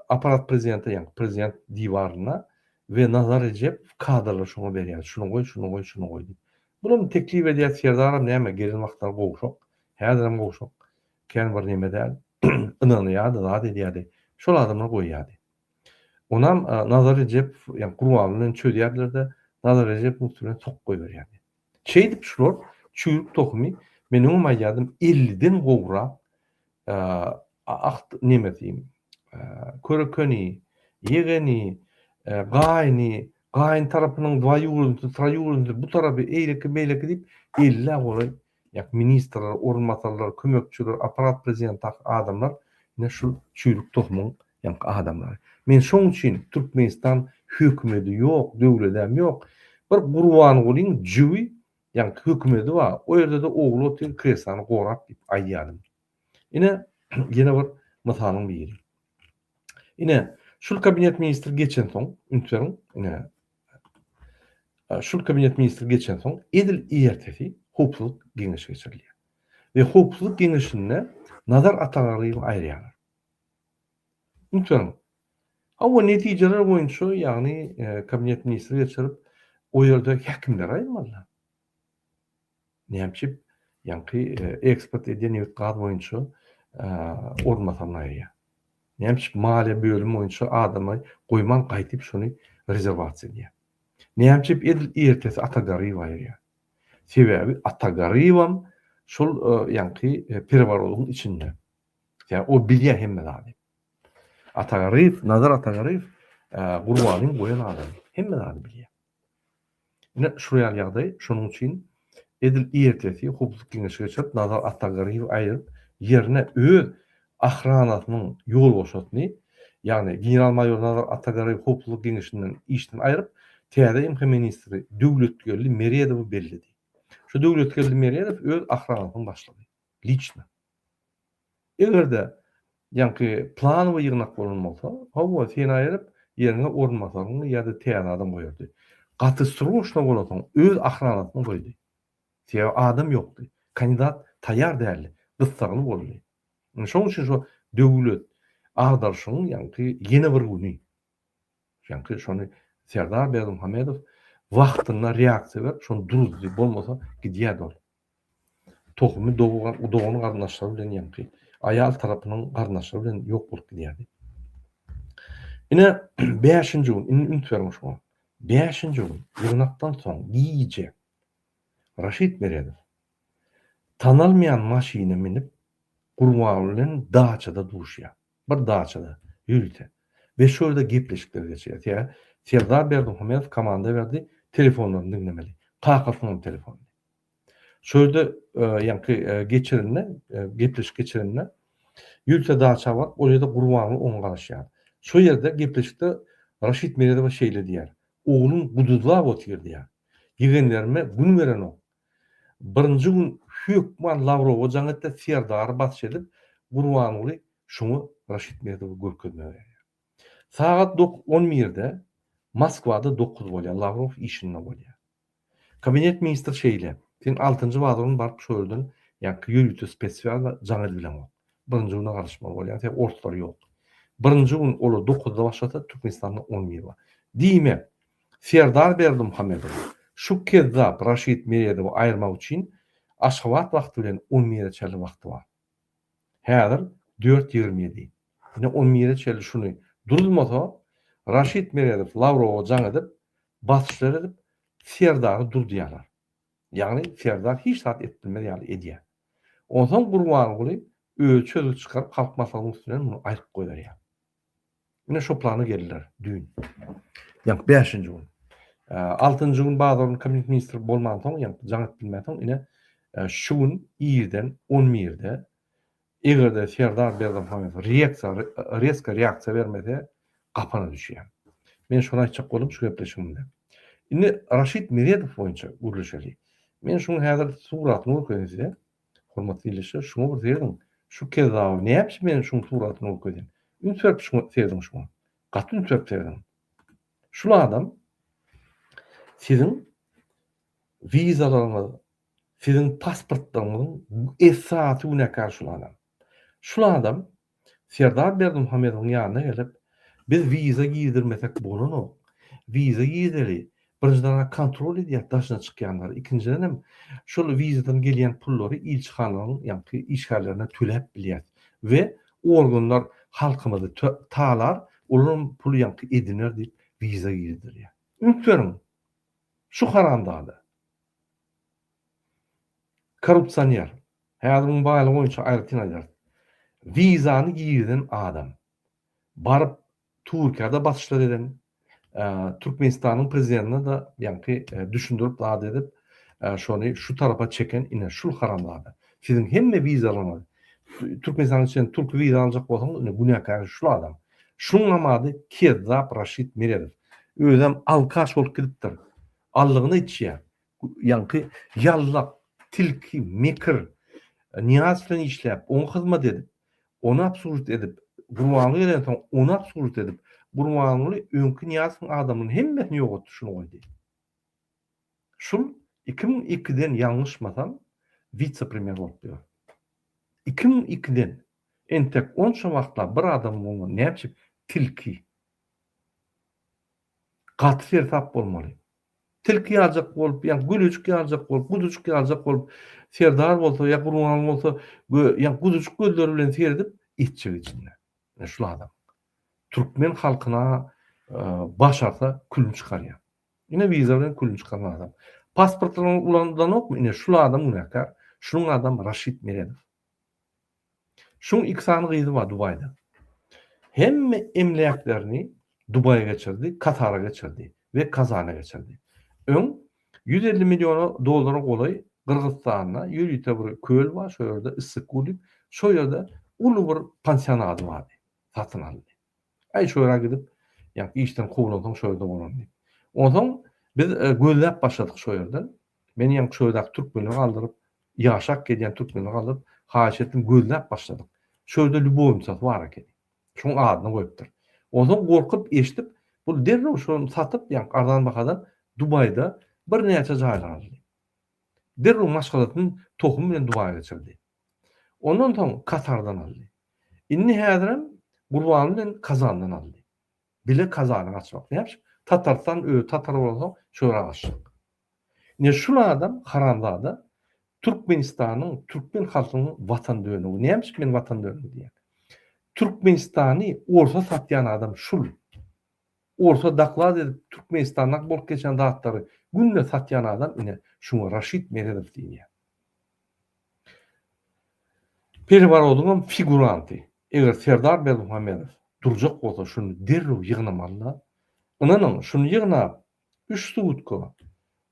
[SPEAKER 1] apparat prezidente ýa prezident diwarynda we Nazar Rejepow kadrlary şoňa berýärdi, şuny goý, şuny goý, şuny goý diýip. Bulam teklip edýär, Serdaram näme gelen wagtlary gowşak, häzirem gowşak, kän bir neme däl, ynanýardy, zat edýärdi, şol adamlary goýýardy. Onam Nazar Rejepow, ýagny Gurbanguly bilen çözýärdiler-de, Nazar Rejepowyň üsti bilen sok goýberýärdi. Şeýdip şular çüýrük tohumy, men öňem aýdýardym, elliden gowrak agt nemesi, körekeni, ýegeni, gaýyny, gaýyn tarapynyň dwaýurodnyý, troýurodnyý, bu tarapy, eýleki, beýleki diýip, ellä golaý Ýa ministrler, orunbasarlar, kömekçiler, apparat prezidentdaky adamlar ine şul çüýrük tohumyň ýaňky adamlary. Men şoň üçin Türkmenistan hökümedi ýok, döwledem ýok. Bir Gurbangulyň jübi ýaňky hökümedi bar. O ýerde-de ogly otyr kreslany gorap diýip aýdýadym. Ine ýene bir mysalyň biri. Ine şul kabinet ministri geçensoň üns beriň ine Şul kabinet ministri geçensoň, edil ertesi Howpsuzlyk geňeşi geçirilýär. We Howpsuzlyk geňeşinde Nazar Atagarlyýewi aýyrýarlar. Üns beriň. Hawa, netijeler boýunça, ýagny kabinet ministri geçirip, o ýerde häkimleri aýyrmalylar. Näme üçin? Ýaňky eksport edýän nebit-gaz boýunça orunbasaryny aýyrýar. Näme üçin maliýe bölümi boýunça adamy goýman gaýdyp şony rezerwasiýa edýär. Näme üçin edil ertesi Ata Garryýewi aýyrýar. Sebäbi Ata Garryýewem şol ýaňky pereworodyň içinde. Ýa o bilýär hemme zady. Ata Garryýew, Nazar Ata Garryýew Gurbanyň goýan adamy. Hemme zady bilýär. Ine, şul ýaly ýagdaý, şonuň üçin edil ertesi Howpsuzlyk Geňeşi geçirip, Nazar Atagarryýewi aýryp, ýerine öz ahranasynyň ýolbaşçysyny, ýagny general-maýor Nazar Atagarryýewi Howpsuzlyk Geňeşinden işden aýryp, täze MH ministri Döwletgeldi Meredowy belledi. Şu Döwletgeldi Meredow öz ahranasynyň başlygy. Liçno. Eger-de ýaňky planowy ýygnak bolan bolsa, hawa, seni aýryp, ýeriňe orunbasaryňy ýa-da täze adam goýardy. Gaty sroçno bolansoň, öz ahranasyny goýdy. Sebäbi adam ýokdy. Kandidat taýýar däldi. Gyssagly boldy. Şonuň üçin şo döwlet agdaryşygyň ýaňky ýene bir güni. Ýaňky şony Serdar Berdimuhamedow wagtynda reaksiýa berip şony duruzdy. Bolmasa gidýärdi ol. Tohumy dogan garyndaşlary bilen ýaňky aýal tarapynyň garyndaşlary bilen ýok bolup gidýärdi. Ine bäşinji gün, indi üns beriň şuňa. Bäşinji gün ýygnakdan soň gije Raşid Meredow tanalmaýan maşyna minip Gurbanguly bilen daçada duşýar. Bir daçada, ýörite. We şo ýerde gepleşikler geçirýär. Sebäbi Serdar Berdimuhamedow komanda berdi, telefonlaryny diňlemeli. Kakasynyň telefonyny. Şo ýerde ýaňky geçirende, gepleşik geçirende ýörite daça baryp, ol ýerde Gurbanguly oňa garaşýar. Şo ýerde gepleşikde Raşid Meredowa şeýle diýýär, Oglum guduzlap otyr diýýär. Ýegenlerime gün berenok. Birinji gün hökman Lawrowa jaň etdi, Serdary basyş edip, Gurbanguly şoňa Raşid Meredowa görkezme berýär. Sagat on birde Moskwada dokuz bolýar, Lawrow işinde bolýar. Kabinet ministri şeýle, sen altynjy bazar güni baryp şo ýerden ýaňky ýörite speswýaz jaň edibileňok. Birinji güne garaşmaly bolýar, sebäbi orslar ýok. Birinji gün olar dokuzda başlasa, Türkmenistanda on bir bar. Diýmek, Serdar Berdimuhamedow şu kezzap Raşid Meredowy aýyrmak üçin Aşgabat wagty bilen on bire çenli wagty bar. Häzir dört 27. Ine on bire çenli şuny duruzmasa, Raşid Meredow Lawrowa jaň edip, basyşlar edip, Serdary durdýarlar. Ýagny Serdar hiç zat edip bilmez ýaly edýär. Onsoň Gurbanguly özi çözgüt çykaryp Halk Maslahatynyň üstünden muny aýryp goýberýär. Ine şo plana geldiler düýn. Ýaňky bäşinji gün. Altynjy gün bazar gün kabinet ministri bolmansoň, ýaňky jaň edip bilmänsoň, ine şu gün irden on birde eger-de Serdar Berdimuhamedow reaksiýa, reska reaksiýa bermese, gapana düşýär. Men şony aýtjak boldum şu gepleşigimde. Indi Raşid Meredow boýunça gürleşeli. Men şuň häzir suratyny görkezeyim size. Hormatly ildeşler, şuňa bir serediň. Şu kezzaby näme üçin men şuň suratyny görkezýän? Üns berip şuňa serediň şuňa. Gaty üns berip serediň. Şul adam siziň wizalaryňyz, siziň pasportlaryňyzyň esasy günäkäri şul adam. Şul adam Serdar Berdimuhamedowyň ýanyna gelip, biz wiza girdirmesek bolanok. Wiza girdeli, birinjiden kontrol edýär daşyna çykýanlary, ikinjidenem şol wizadan gelýän pullary ilçihanalaryň ýaňky işgärlerine töläp bilýäs we organlar halkymyzy talar, olaram pul ýaňky ediner diýip wiza girdirýär. Üns beriň şu haramzada. Korrupsioner. Häzir muň baýlygy boýunça aýratyn aýdarys. Wizany girizen adam. Baryp Türkiýede basyşlar eden, Türkmenistanyň prezidentine-de ýaňky düşündirip zat edip, şony şu tarapa çeken ine şul haramzada. Siziň hemme wizalaryňyz Türkmenistanyň içinden türki wiza aljak bolsaňyz ine günäkär şul adam. Şuňam ady Kezzap Raşid Meredow. Özem alkaş bolup gidipdir. Allygyna içýär. Ýaňky ýallak, tilki, mekir Nyýazow bilen işläp, oňa hyzmat edip, ony obslužit edip, Gurbanguly gelensoň ony obslužit edip, Gurbanguly öňki Nyýazowyň adamlaryny hemmesini ýok etdi, şuny goýdy. Şul 2002-den ýalňyşmasam witse-premýer bolup ýör. 2002-den entek onça wagtlap bir adam bolman näme üçin tilki. Gaty seresap bolmaly. Tilki ýaljak bolup, ýa gülüjik ýaljak bolup, guzujyk ýaljak bolup, Serdar bolsa ýa Gurbanguly bolsa, ýa guzujyk gözleri bilen seredip, etjek içinde. Ine şul adam. Türkmen halkyna başarsa külüni çykarýar. Ine wiza bilen külüni çykaran adam. Pasportlaryny ulanylanokmy? Ine şul adam günäkär. Şunuň adam Raşid Meredow. Şuň iki sany gyzy bar Dubaýda. Hemme emläklerini Dubaýa geçirdi, Katara geçirdi we Kazana geçirdi. Öň 150 milliona dollara golaý Gyrgyzystanda ýörite bir köl bar, şo ýerde Issyk-Kul diýip, şo ýerde uly bir pansionady bardy, satyn aldy. Aý şo ýere gidip, ýa işden kowlansoň şo ýerde bolan diýip. Onsoň biz gözläp başladyk şo ýerden. Men ýaňky şo ýerdäki türkmenleri galdyryp, ýaşap gelýän türkmenleri galdyryp, haýyş etdim, gözläp başladyk. Şo ýerde lýubownicasy bar ekeni. Şoň adyny goýupdyr. Onsoň gorkup, eşidip, bul derrew şony satyp, ýaňky arzan bahadan Dubaýda birnäçe jaýlar aldy. Derrew maşgalasyny tohum bilen Dubaýa geçirdi. Ondan soň Katardan aldy. Indi häzirem Gurbanguly bilen Kazandan aldy. Bile Kazana gaçmak. Näme üçin? Tatarstan özi tatar bolansoň şo ýere gaçjak. Ine şul adam haramzada Türkmenistanyň, türkmen halkynyň watan dönügi. Näme üçin men watan dönügi diýýän? Türkmenistany orsa satýan adam şul. Orsa doklad edip Türkmenistanda bolup geçen zatlary günde satýan adam ine şuňa Raşid Meredow diýilýär. Perewarodyňam figuranty. Eger Serdar Berdimuhamedow durjak bolsa şuny derrew ýygnamalyda. Ynanyň şuny ýygnap üç sutka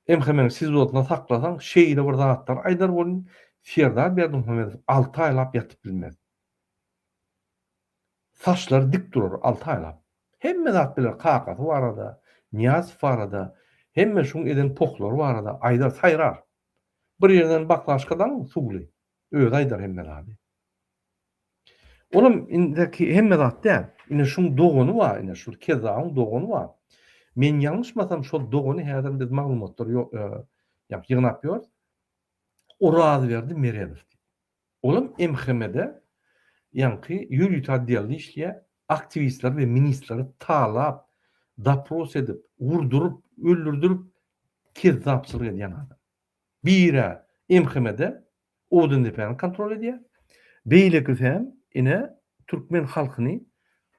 [SPEAKER 1] MHM-iň SIZO-syna saklasaň şeýle bir zatlar aýdar welin Serdar Berdimuhamedow alty aýlap ýatyp bilmez. Saçlary dik durar alty aýlap. Hemme zat biler kakasy barada, Nyýazow barada, hemme şuň eden pohlary barada aýdar saýrar. Bir ýerden baklaşka daňyň suwly. Özi aýdar hemme zady. Olam indiki hemme zat däl. Ine şuň dogany bar, ine şul kezzabyň dogany bar. Men ýalňyşmasam şol dogany häzir biz maglumatlary ýa ýygnap ýörüs. Orazberdi Meredow diýip. Olam MHM-de ýaňky ýörite otdelde işleýär, aktiwistleri we ministrleri talap, dopros edip, urduryp, öldürdirip kezzapçylyk edýän adam. Biri MHM-de Owadandepäni kontrol edýär. Beýlekisi hem ine türkmen halkyny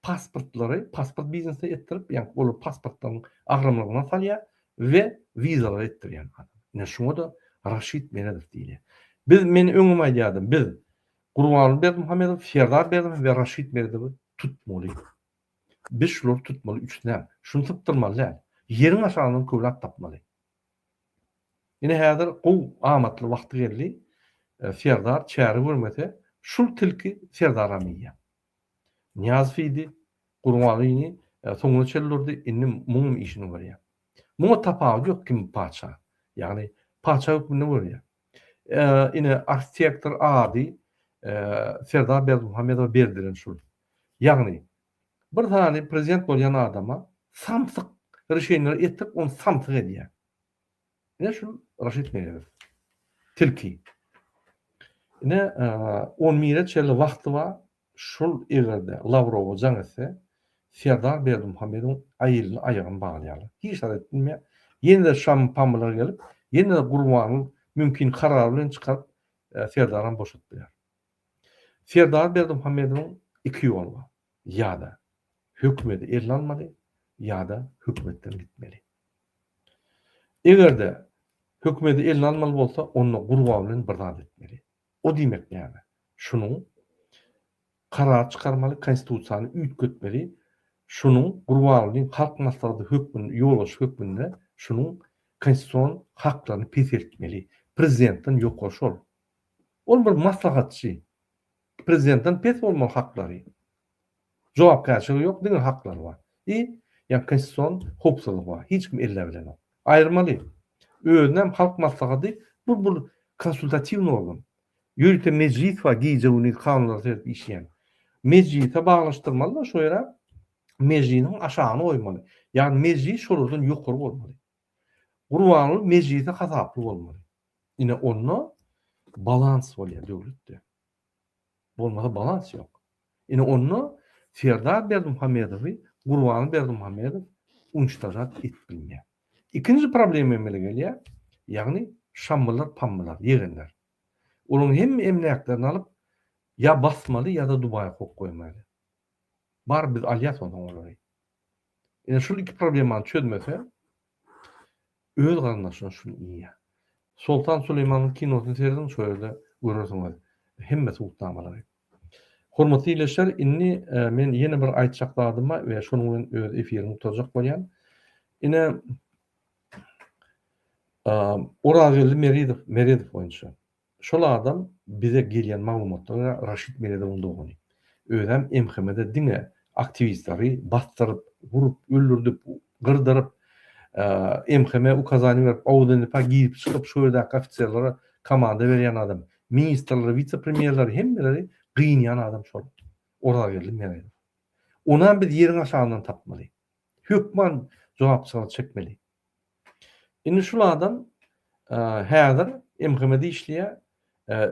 [SPEAKER 1] pasportlary, pasport biznesi etdirip, ýagny olar pasportlaryň agramlygyna salýar we wizalar etdirýän adam. Ine şuňa-da Raşid Meredow diýilýär. Biz, men öňem aýdýardym, biz Gurbanguly Berdimuhamedow, Serdar Berdimuhamedow we Raşid Meredowy tutmaly. Biz şulary tutmaly üçüsinem. Şuny sypdyrmaly däl. Ýeriň aşagyndan köwläp tapmaly. Ine häzir gowy amatly wagty geldi. Serdar çäre görmese, şul tilki Serdaram iýýär. Nyýazow iýdi, Gurbangulyny soňuna çenli durdy, indi muňam işini görýär. Muňa tapawudy ýok kim patyşa. Ýagny patyşa hökmünde görýär. Ine arhitektor ady Serdar Berdimuhamedowa berdilen şul. Ýagny bir sany prezident bolýan adama samsyk rişeniýalar etdirip ony samsyk edýär. Ine şul Raşid Meredow. Tilki. Ine on bire çenli wagty bar Şol egerde Lawrowa jaň etse, Serdar Berdimuhamedowyň elini aýagyny baglaýarlar. Hiç zat edip bilmeýär. Ýene-de şam-pamylar gelip, ýene-de Gurbanyň mümkin karary bilen çykaryp, Serdaram boşadyp biler. Serdar Berdimuhamedowyň iki ýoly bar. Ýa-da hökümeti eline almaly, ýa-da hökümetden gitmeli. Eger-de hökümeti eline almaly bolsa, onda Gurban bilen bir zat etmeli. O diýmek näme? Şunuň karar çykarmaly, konstitusiýany üýtgetmeli, şunuň Gurbangulyň Halk Maslahaty hökmünde, ýolbaşçy hökmünde şunuň konstitusion haklaryny peseltmeli. Prezidentden ýokary şol. Ol bir maslahatçy. Prezidentden pes bolmaly haklary. Jogapkärçiligi ýok, diňe haklary bar. I ýa konstitusion howpsuzlyk bar. Hiç kim elläp bilenok. Aýyrmaly. Özünem Halk Maslahaty bu bir konsultatiwnyý organ. Ýörite mejlis bar gije-gündiz kanunlara seredip işleýän. Mejlise baglaşdyrmaly-da şo ýere mejlisiň aşagyny goýmaly. Ýagny mejlis şolardan ýokary bolmaly. Gurbanguly mejlise hasaply bolmaly. Ine onda balans bolýar döwletde. Bolmasa balans ýok. Ine onda Serdar Berdimuhamedowy Gurbanguly Berdimuhamedow unçtažat edip bilmeýär. Ikinji problema emele gelýär, ýagny şammylar, pammylar, ýegenler. Olaryň hemme emläklerini alyp ýa basmaly ýa-da Dubaýa kowup goýmaly. Bar biz alýas onsoň olary. Ine şul iki problemany çözmese öz garyndaşyna şuny iýýär. Soltan Suleýmanyň kinosyny serediň şo ýerde görersiňiz hemme subutnamalary. Hormatly ildeşler indi men ýene bir aýtjak zadym bar we şonuň bilen öz efirimi gutarjak bolýan. Ine Orazgeldi Meridow Meredow boýunça. Şol adam bize gelýän maglumatlara görä Raşid Meredowyň dogany. Özem MHM-de diňe aktiwistleri basdyryp, urup, öldürdip, gyrdyryp, MHM ukazaniýa berip, Owdandepa girip çykyp şo ýerdäki ofiserlere komanda berýän adam. Ministrleri, wise-premýerleri hemmeleri gynýan adam şol. Orazgeldi Meredow. Onam biz ýeriň aşagyndan tapmaly. Hökman jogapçylyga çekmeli. Indi şul adam häzir. MHM-de işleýär.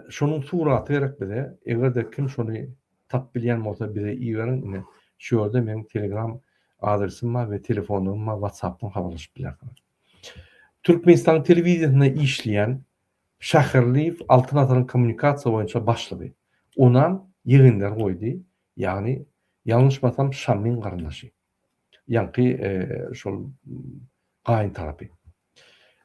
[SPEAKER 1] Şonuň suraty gerek bize. Eger-de kim şony tapyp bilýän bolsa bize iberiň. Ine, şu ýerde meň Telegram adresim bar we telefonum bar, WhatsApp-dan habarlaşyp bilersiňiz. Türkmenistanyň telewideniýesinde işleýän Şäherliýew Altyn asyryň kommunikasiýa boýunça başlygy. Onam ýegenleri goýdy, ýagny ýalňyşmasam Şammyň garyndaşy. Ýaňky şol gaýyn tarapy.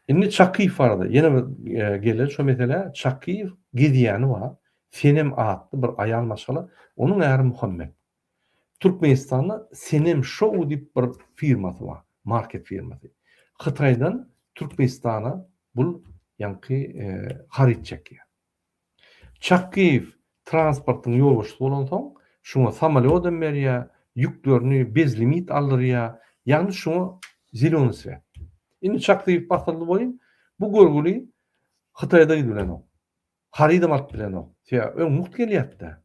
[SPEAKER 1] Indi Çakyýew barada ýene bir geleli şo meselä. Çakyýew gezýäni bar. Senem atly bir aýal maşgala, onuň äri Muhammet. Türkmenistanda Senem Show diýip bir firmasy bar, market firmasy. Hytaýdan Türkmenistana bul ýaňky haryt çekýär. Çakgyýew transportyň ýolbaşçysy bolansoň, şuňa samolýodam berýär, ýüklerini bezlimit aldyrýar, ýagny şuňa zelýonyý swet. Indi Çakgyýew basyldy welin, bu görgüli Hytaýda gidibilenok. Harydam alyp bilenok. Sebäbi öň mugt gelýärdi-dä.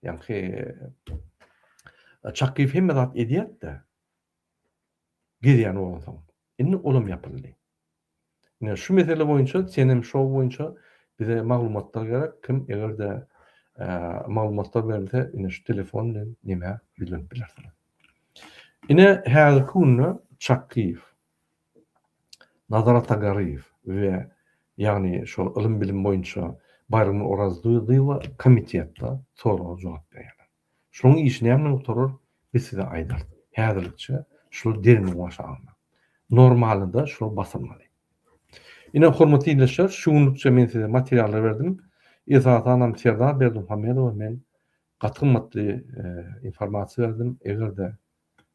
[SPEAKER 1] Ýaňky Çakgyýew hemme zat edýärdi-dä. Gezýän bolansoň. Indi olam ýapyldy. Ine şu mesele boýunça Senem Show boýunça bize maglumatlar gerek. Kim eger-de maglumatlar berilse ine şu telefon bilen nämä ýüzlenip bilersiňiz. Ine häzirki günde Çakgyýew, Nazar Atagaryýew we ýagny şol ylym-bilim boýunça Baýramgül Orazlyýewa komitetde soraga jogap berýärler. Şularyň işi näme bilen gutarar, biz size aýdarys. Häzirlikçe şular derňewiň aşagynda. Normalnyda şular basylmaly. Ine, hormatly ildeşler, şu günlükçe men size materiallar berdim. Esasanam Serdar Berdimuhamedowa men gaty gymmatly informasiýa berdim. Eger-de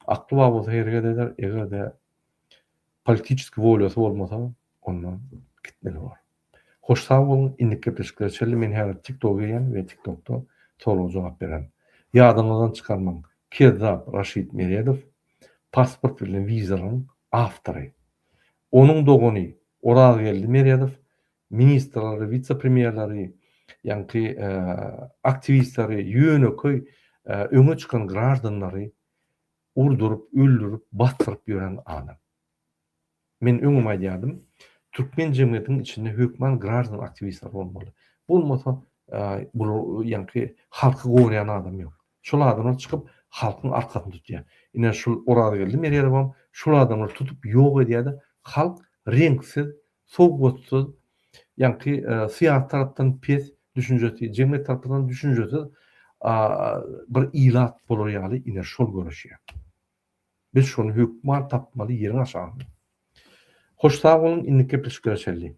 [SPEAKER 1] akly bar bolsa hereket eder, eger-de politiçeskiý wolýasy bolmasa, onda gitmeli bolar. Hoş sag boluň indiki gepleşiklere çenli men häzir tiktoga girýän we tiktokda sorag jogap bererin. Ýadyňyzdan çykarmaň Kezzap Raşid Meredow pasport bilen wizalaryň awtory. Onuň dogany Orazgeldi Meredow ministrleri, wise-premýerleri, ýaňky aktiwistleri, ýönekeý öňe çykan graždanlary urduryp, öldürip, basdyryp ýören adam. Men öňem aýdýardym, türkmen jemgyýetiniň içinde hökman graždan aktiwistler bolmaly. Bolmasa, bular ýaňky halky goraýan adam ýok. Şol adamlar çykyp halkyň arkasyny tutýar. Ine şul Orazgeldi Meredowam şol adamlary tutup ýok edýär-de, halk reňksiz, sowgatsyz, ýaňky syýasy tarapdan pes düşünjesi, jemgyýet tarapyndan düşünjesiz bir ilat bolar ýaly ine şol göreşýär. Biz şony hökman tapmaly ýeriň aşagynda. Hoş sag boluň indiki gepleşiklere çenli.